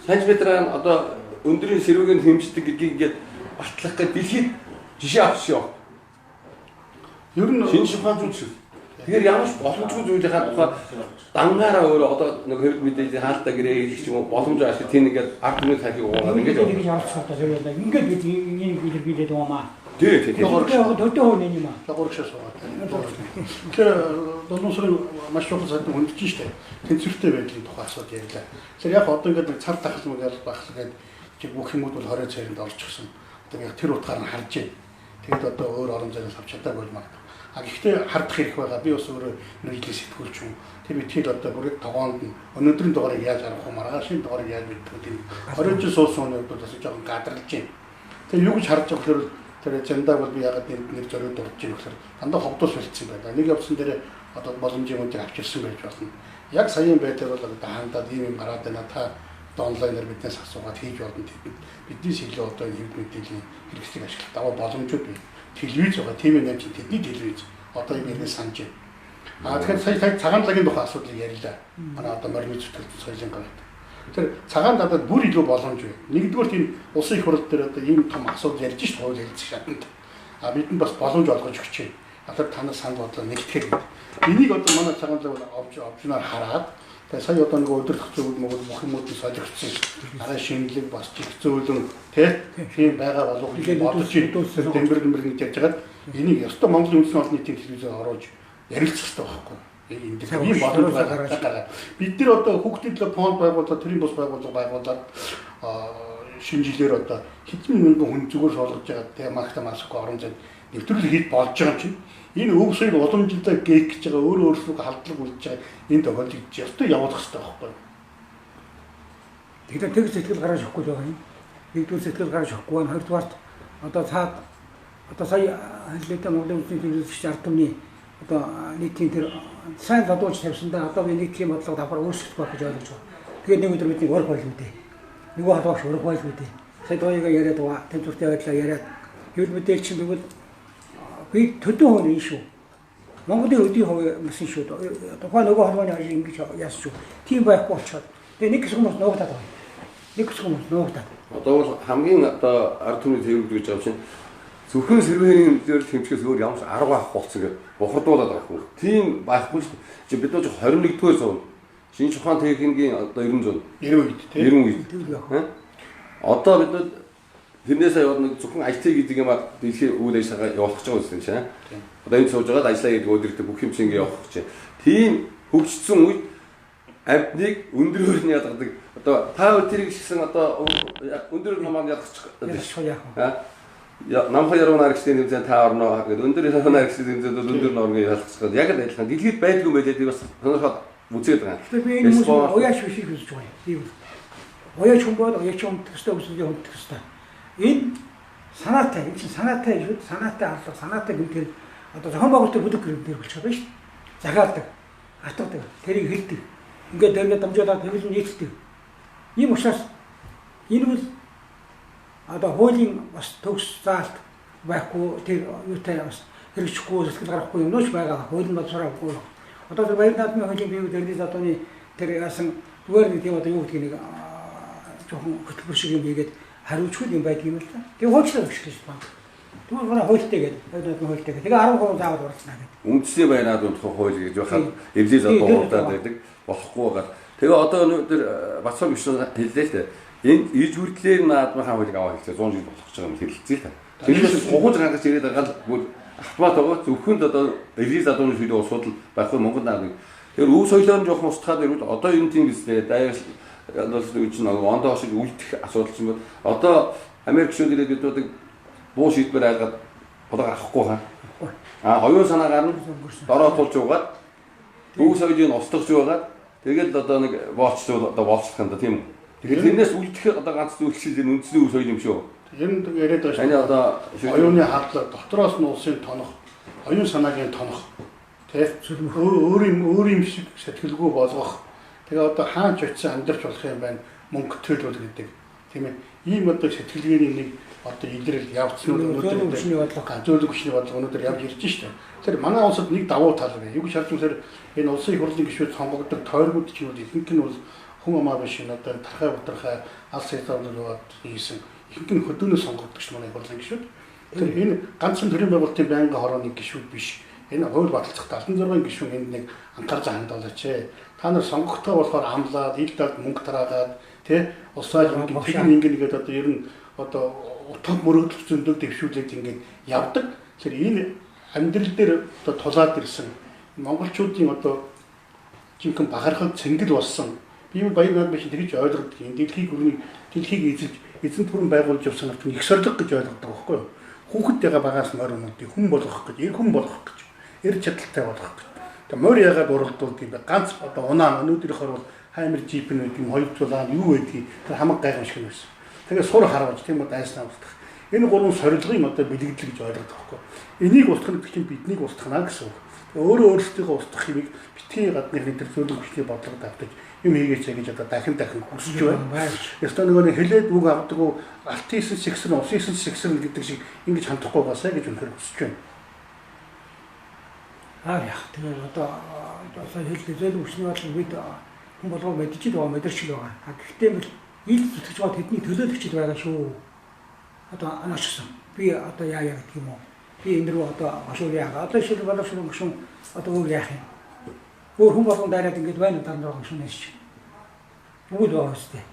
сантиметраар одоо өндрийн сэрүүгээр хэмждэг гэдгийг ингээд батлах гээд дэлхийд жишээ авчих ёо. Ер нь шинж ухаан зүйл шүү. Тэгэхээр ямар ч боломжгүй зүйлийнхаа тухай дангаараа өөрөө одоо нэг хэвлэл мэдээллийн хаалтаа гэрээ хийх ч юм уу боломж ашиг тийм ингээд ард түмний тархийг угаагаад ингээд явуулчих одоо тэр юм. Ингээд бид энийг илэрхийлээд байгаа маа. Тий, тий. Төдөө хөө нэг юм аа. Гурагшаа суугаад. Тэгэхээр 7 сарын маш чухал сайд хөндөж штэ. Тэнцвэртэй байдлын тухай асуудал ярьлаа. Тэгэхээр яг одоо ингээд нэг цар тахал мөр байх гээд чи бүх юмуд бол 20 царанд орчихсон. Одоо яг тэр утгаар нь харж байна. Тэгэд одоо өөр орон зайнаас авч чадаагүй бол магадгүй. А гэхдээ хардах хэрэг байгаа. Би бас өөрөө мэргэжлийн сэтгүүлч юм. Тэр битгэл одоо бүрэг тогоонд нь өнөөдрийн дугаарыг яаж харах вэ? Маргаашийн дугаарыг яаж мэдэх вэ? 20 жил суусан хүний хувьд бас жоохон гадарлаж байна. Тэр юу гэж харж байгаа гэхээр тэр зэндаг бол би ягаад нэр зориуд дурдж байгаа гэхээр дандаа ховдос болцсон байна. Нэг явсан дээр одоо боломжийн үн дээр авчирсан байж болно. Яг саяын байдлаар бол одоо хандаад ийм юм гараад байна. Та онлайнаар биднээс асуугаад хийж болно. Бидний сэглээ одоо энэ хэвлэл мэдээллийн хэрэгслийг ашиглах даваа боломжууд бий. Телевиз байгаа, ТV8 чинь тэдний телевиз. Одоо энэ нэрээ санаж байна. А тэгэхээр сая цагаан лагийн тухай асуудлыг ярьлаа. Манай одоо морины зүтгэл соёлын гараад. Тэр цагаан далайд бүр илүү боломж бий. Нэгдүгээр тийм улсын их хурл дээр одоо ийм том асуудал ярьж шít хууль хэлцэх шатанд. А бидэнд бас боломж олгож өгч байна. Одоо та нар санал бодлоо нэгтгэх гэдэг. Энийг одоо манай цагаан лаг овжнаар хараад тэгээ сая одоо нэг удирдах зөвлөл мөгөл бүх юмуд нь солигдсон. Арай шинэлэг бас чих зөөлөн тийм байгаа болов гэж бодож дэмбэр дэмбэр гэж ярьж хагаад энийг ёстой Монголын үндэсний олон нийтийн телевизээр оруулж ярилцах хэрэгтэй байхгүй. Энэ дээр ийм боломж байгаа. Бид нар одоо хүүхдийн төлөө фонд байгуулаад төрийн бус байгууллага байгуулад шинэ жилээр одоо хэдэн мянган хүн зүгээр шоолгож байгаа тийм магта масахгүй орон зайд нэвтрүүлэг хийж болж байгаа юм чинь энэ өв соёл уламжлалаа гээх гэж байгаа өөрөө өөрсдөө халдлага үлдэж байгаа энэ тохиолдолд ёстой явуулах хэрэгтэй байхгүй. Тэгэхээр тэг сэтгэл гаргаж өгөхгүй л байгаа юм. Нэгдүгээр сэтгэл гаргаж өгөхгүй байна. Хоёрдугаарт одоо цаад одоо сая хэллээтэй Монголын үндэсний телевизч ард түмний одоо нийтийн тэр сайн задуулж тавьсандаа одоо би нийтийн бодлого давхар өөрчлөх байх гэж ойлгож байна. Тэгээд нэг өдөр бидний урах байлгүй дээ. Нөгөө халуугч урах байлгүй дээ. Сая дооёга яриад байгаа. Тэнцвэртэй байдлаа яриад хэвлэл мэдээлэл чинь тэгвэл би төдөө хүн юм шүү. Монголын өдийн хувь мэсэн шүү. Тухайн нөгөө холбооны ажил ингэж яасан шүү. Тийм байхгүй болчиход. Тэгээ нэг хэсэг хүмүүс нуугдаад байгаа. Нэг хэсэг хүмүүс нуугдаад. Одоо бол хамгийн одоо ард түмний тэрвэрлэж гэж байгаа чинь зөвхөн сэрвэрийн дээр хэмжихээс өөр ямар ч арга байхгүй болсон гэж бухардуулаад байгаа юм. Тийм байхгүй шүү. Чи бид нар 21-р зуун шинж ухаан техникийн одоо 90 зуун 90 үед тийм 90 үед. Одоо бид нар тэрнээсээ яваад нэг зөвхөн IT гэдэг юм а дэлхийн үйл ажиллагаа явуулах гэж байгаа юм чинь. Одоо энд сууж байгаад ажиллаа гэдэг өдөртөө бүх юм чинь ингэ явах гэж. Тийм хөгжсөн үед амьтныг өндрөөр нь ядгадаг. Одоо та өдрийг шигсэн одоо өндөр намаа ядгачих. Яах вэ? Намхан яруу найрагчдын тэмцээн та орно гэдэг өндөр яруу найрагчдын тэмцээнд бол өндөр норны ялгах яг л адилхан дэлхийд байдгүй байлээ би бас сонирхоод үзээд байгаа. Тэгэхээр би энэ хүмүүс уяаш биш гэж үзэж байгаа юм. Тийм. Уяаш хүн бол уяаш хүндэх ёстой, өсөж хүндэх ёстой. Энэ санаатай, энэ чинь санаатай шүү. Санаатай алга, санаатай гэмтэл одоо зохион байгуулалтын бүлэг гэмтэл болчиход байна шүү. Захиалдаг, атгадаг, тэрийг хэлдэг. Ингээд тэргээ дамжуулаад хэвлэл нийцдэг. Ийм учраас энэ бол одоо хуулийн бас төгс заалт байхгүй тэр юутай бас хэрэгжихгүй сэтгэл гаргахгүй юмнууч байгаа. Хуулийн боловсроогүй. Одоо тэр баяр наадмын хуулийн бие дэрний задууны тэр яасан зүгээр нэг тийм одоо юу гэдгийг нэг жоохон хөтөлбөр шиг юм хийгээд хариуцгүй юм байдаг юм л да. Тэгээ хуучлаа өгчих гэж байна. Тэгвэл манай хуультай гэдэг, баяр наадмын хуультай гэдэг. Тэгээ 13 заавал оролцсон гэдэг. Үндэсний баяр наадмын тухай хууль гэж байхад эвлээ задуу хурдаад байдаг. Болохгүй байгаа. Тэгээ одоо өнөөдөр Батцог гишүүн хэллээ л дээ. Энэ иж хүрдлээр наадмынхаа хуулийг аваа хэлцээ 100 жил болох гэж байгаа юм хэлэлцээ л та. Тэрнээс гугаж гаргаж ирээд байгаа л бүр автомат байгаа. Зөвхөн одоо эвлээ задууны шийдэл асуудал байхгүй Монгол наадмыг. Тэгэхээр өв соёлоор нь жоохон устгаад ирвэл одоо энэ тийм гэснээр дайвал Янз бүр чинь ондоо шиг үлдэх асуудал чинь бол одоо Америк шүүд ирээд биднүүдийг буу шийдмээр айлгаад булга авахгүй хаа. А оюун санаагаар нь дороо тулж угаад өв соёлыг устгаж угаад тэгэл одоо нэг боолч одоо боолчлох юм да тийм үү. Тэгэхээр тэрнээс үлдэх одоо ганц зүйл чинь энэ үндэсний өв соёл юм шүү. Энд яриад байгаа шүү. Таны одоо оюуны хадлаа дотроос нь улсын тонох, оюун санаагийн тонох тий өөр юм шиг сэтгэлгүй болгох. Тэгээ одоо хаач очисан амьдарч болох юм байна мөнгө төлөвл гэдэг тийм ээ. Ийм одоо сэтгэлгээний нэг одоо илрэл явцнууд өнөөдөр хүчний бодлого, зөөлөн хүчний бодлого өнөөдөр явж ирж штэ. Тэгэхээр манай улсад нэг давуу тал байна. Юу гэж харж үзэхээр энэ улсын их хурлын гишүүд сонгогддог тойргууд чинь бол ихэнх нь бол хүн амаа биш энэ одоо тархай бутархай алс хязгаарлалт хийсэн ихэнх нь хөдөөнөөс сонгогддог ш манай их хурлын гишүүд. Тэгэхээр энэ ганцхан төрийн байгууллагын байнгын хорооны гишүүд биш. Энэ хууль баталцах 76 гишүүн энд нэг анхаарал хандуулаач. Та нар сонгогдохоо болохоор амлаад, ил далд мөнгө тараагаад тий улсаа ингэ ингэ нэгээд одоо ер нь одоо утга мөрөөдөл зөндөг дэвшүүлээд ингээд явдаг. Тэгэхээр энэ амьдрал дээр одоо тулаад ирсэн монголчуудын одоо жинхэнэ бахархал цэнгэл болсон. Би баяр над биш тэгж ойлгодог. Энэ дэлхийг өрний дэлхийг эзэлж эзэн түрэн байгуулж явсан нарт их сорилго гэж ойлгодог байхгүй юу? Хүүхэдтэйгээ багаас морь өнөдийг хүн болгох гэж, эр хүн болгох гэж, эр чадaltaй болгох гэж. Тэгээ морь ягаад уралдуулдаг юм бэ? Ганц одоо унаа өнөөдрийнхөр бол хаймер джип нь гэдэг юм 200 лаа юу байдгийг тэр хамаг гайхамшиг нь байсан. Тэгээ сур харваж тийм үү дайснаа устгах. Энэ гурван сорилгын одоо бэлэгдэл гэж ойлгодог байхгүй юу? Энийг устгах гэдэг чинь биднийг устгана гэсэн үг. Тэгээ өөрөө өөрсдийгөө устгах юмыг битгий гадныхны тэр зөөлөн хүчний бодлого давтаж юм хийгээч гэж одоо дахин дахин хүсэж байна. Ёстой нөгөө нэг хэлээд үг авдаггүй алтын эсэн сэгсрэн, усын эсэн сэгсрэн гэдэг шиг ингэж хандахгүй байгаасай гэж үнэхээр хүсэж байна. Аа яах тэгээ одоо сая хэллээ зөөлөн хүчний бодлого бид хүн болгоо мэдчихэж байгаа, мэдэрч байгаа. А гэхдээ ил зүтгэж байгаа тэдний төлөөлөгчд байгаа шүү. Одоо анаачсан. Би одоо яа яа гэдэг юм уу? Би энэ рүү одоо хошуур яага. Одоо шил болов шил гүшүүн одоо өөр яах юм? Өөр хүн болгон дайраад ингэж байна дандаа гүшүүн нэш. Бүгд байгаа үстэй.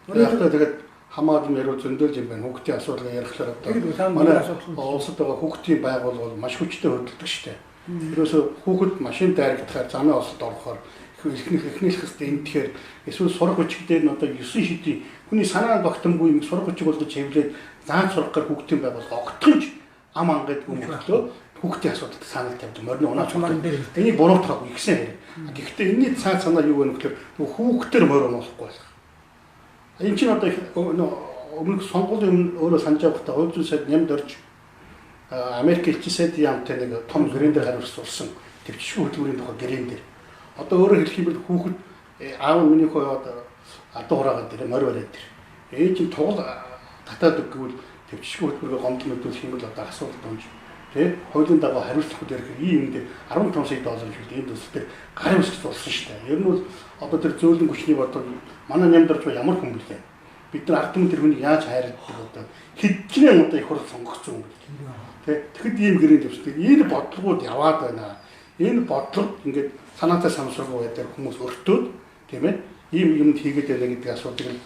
Өнөөдөр тэгээд хамаагүй яриу зөндөөл юм байна. Хүүхдийн асуудлыг ярихлаар одоо манай улсад байгаа хүүхдийн байгууллага бол маш хүчтэй хөдөлдөг штэ. Ерөөсөө хүүхэд машин дайрагдахаар замын осолд орохоор эхнийх хэсэгт эндэхээр эсвэл сурах хүчиг дээр нь одоо 9 шидийн хүний санаа багтамгүй юм сурах хүчиг болгож хэвлээд зааж сурах гар хүүхдийн байгууллага огтхонч ам ангайдгүй мөртлөө хүүхдийн асуудалд санал тавьдаг морины унаач морин дээр энийг буруутгаагүй ихсэн хэрэг. Гэхдээ энэний цаад санаа юу вэ гэхээр хүүхдээр морь унаахгүй байх. Энэ чинь одоо өмнөх сонгуулийн өмнө өөрөө санаж байхдаа хууль зүйн сайд нямд орж Америк элчин сайдын яамтай нэг том гэрээн дээр хариуцсан төвчшгүй хөдөлмөрийн тухай гэрээн дээр. Одоо өөрөөр хэлэх юм бол хүүхэд аав нь миний хөө одоо адуу хураагаад тэр морь бариад тэр. Ээж нь тугал татаад өгвөл төвчшгүй хөдөлмөрөөр гомдол мэдүүлэх юм бол одоо асуудал дунж тий хуулийн дагуу хариуцлага дээр ийм юм дээр 15 сая доллар шиг ийм төсөл дээр гарын үсгэж болсон шүү дээ. Ер нь бол одоо тэр зөөлөн хүчний бодлого манай нямд орж ямар хүн бэлээ. Бид нар ард түмэн тэр хүнийг яаж хайрладаг одоо хэдчнээ одоо их хурл сонгогдсон хүн бэлээ. Тэ тэгэхэд ийм гэрээнд явсан. Энэ бодлогууд яваад байна. Энэ бодлого ингээд санаатай самсралгүй байдлаар хүмүүс өртөөд тийм ээ ийм юмд хийгээд байна гэдэг асуудлыг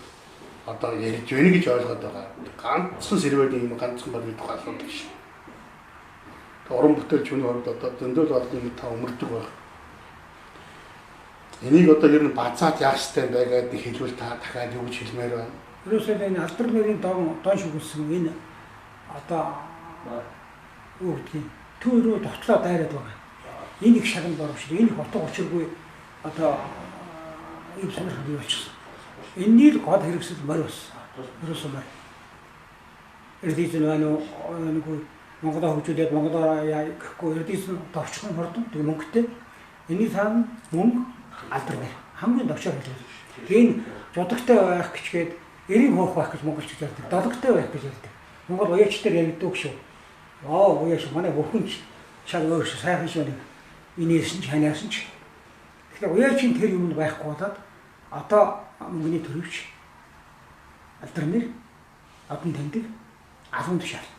одоо ярьж байна гэж ойлгоод байгаа. Ганцхан сэрвэний юм ганцхан бол мэдэх асуудал биш. Уран бүтээлч хүний хувьд одоо зөндөл олон юм та өмөрдөг байх. Энийг одоо ер нь базаад яах ёстой юм бэ гэдэг хэлвэл та дахиад юу гэж хэлмээр байна? Ерөөсөө энэ алдар нэрийн дон шүглсэн энэ одоо юу гэдгийг төв рүү довтлоо дайраад байгаа. Энэ их шагнал боровч, энэ их утга учиргүй одоо ийм сонирхол бий болчихсон. Энэний л гол хэрэгсэл морь болсон. Ерөөсөө морь. Эрдэнэт байна уу нэг Монголоо хөгжүүлээд Монголоо яа гэхгүй эрдэнэт товчхон хурдан тэг мөнгөтэй. Энэний цаана мөнгө алдар нэр хамгийн товчоор хэлбэл. Энэ жудагтай байх гэчгээд эрийн хөөх байх гэж монголчууд ярьдаг. Дологтой байх гэж ярьдаг. Монгол уяач дээр ярьдаг шүү. Аа уяач манай бүхэн ч шал өөр шүү сайхан шүү нэг инээсэн ч ханиасан ч. Тэгэхээр уяачийн тэр юм нь байхгүй болоод одоо мөнгөний төрөвч алдар нэр одон таньдаг алган тушаал.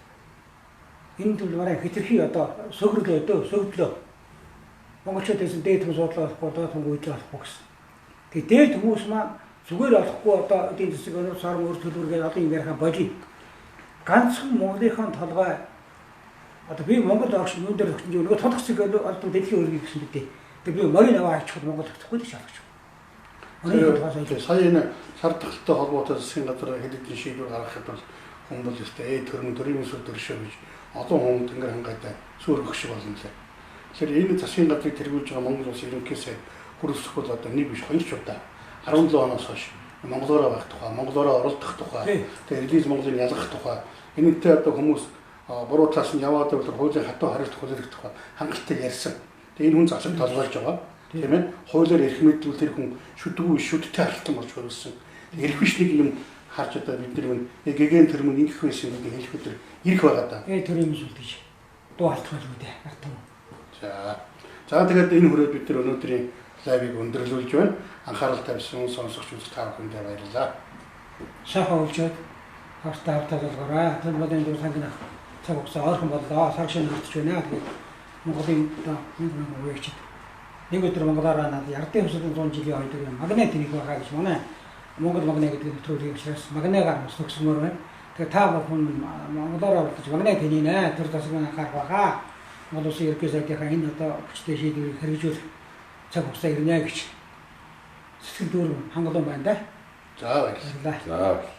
Энэ төл барай хэтэрхий одоо сөгрлөө дөө сөгдлөө. Монголчууд байсан дээд хүмүүс судлаа болохгүй доод хүмүүс үйдлээ болохгүй гэсэн. Тэгээ дээд хүмүүс маань зүгээр олохгүй одоо эдийн засаг өнөр сарн өөр төлбөргээд олон юм ярихан болиё. Ганцхан Монголынхон толгой одоо би Монгол огш юун дээр өгч нөгөө тулах цэг одоо дэлхийн өргөе гэсэн бид. Тэгээ би морин аваа авчихвал Монгол өгөхгүй гэж шалгаж. Сая энэ сар тахалтай холбоотой засгийн газар хэд хэдэн шийдвэр гаргахад бол хүн бол ёстой төрөн төрийн сүр дөршөө гэж олон хүн тэнгэр хангайтай сүргэх шиг болно лээ. Тэгэхээр энэ засгийн газрыг тэргүүлж байгаа Монгол улсын ерөнхий сайд хөрөсөх бол одоо нэг биш хоёр ч удаа 17 оноос хойш монголоороо байх тухай, монголоороо оролдох тухай, тэгээ релиз Монголыг ялгах тухай энэнтэй одоо хүмүүс буруу талаас нь яваад байвал хуулийн хатуу хариуцлага хүлээх тухай хангалттай ярьсан. Тэгээ энэ хүн засаг толгойлж байгаа. Тийм ээ. Хуулиар эрх мэдэл тэр хүн шүдэггүй шүдтэй харалтан болж хөрвсөн. Эрх биш нэг юм харж одоо бид нар мөн гэгэн төр мөн ингэх байсан гэдэг хэлэх өдөр ирэх байгаа даа. Төрийн сүлд гэж дуу алдах байлгүй дээ. Ард түмэн. За. За тэгээд энэ хүрээд бид нар өнөөдрийн лайвыг өндөрлүүлж байна. Анхаарал тавьсан сонсогч үзэгч та бүхэндээ баярлалаа. Сайхан өвчөөд хавтаа хавтаа болгоорой. Тэр болон дур сангинах цаг хугацаа ойрхон боллоо. Сар шинэ хүртэж байна. Тэгээд Монголын одоо 1000 үеигчд нэг өдөр монголоороо над ярдын хөсөлөн 100 жилийн хоёр юм магнит нэг байхаа гэж манай Монгол магнит гэдэг нэвтрүүлгийг учраас магнитаар бас төгсмөр байна. Тэгээд та бүхэн монголоороо оролдож магнит хийнэ. Тэр засгийн анхаарах байхаа. Монгол улсын ерөнхий сайдынхаа энэ одоо хүчтэй шийдвэрийг хэрэгжүүлэх цаг хугацаа ирнэ гэж сэтгэл дүүрэн хангалуун байна да. За баярлалаа. За.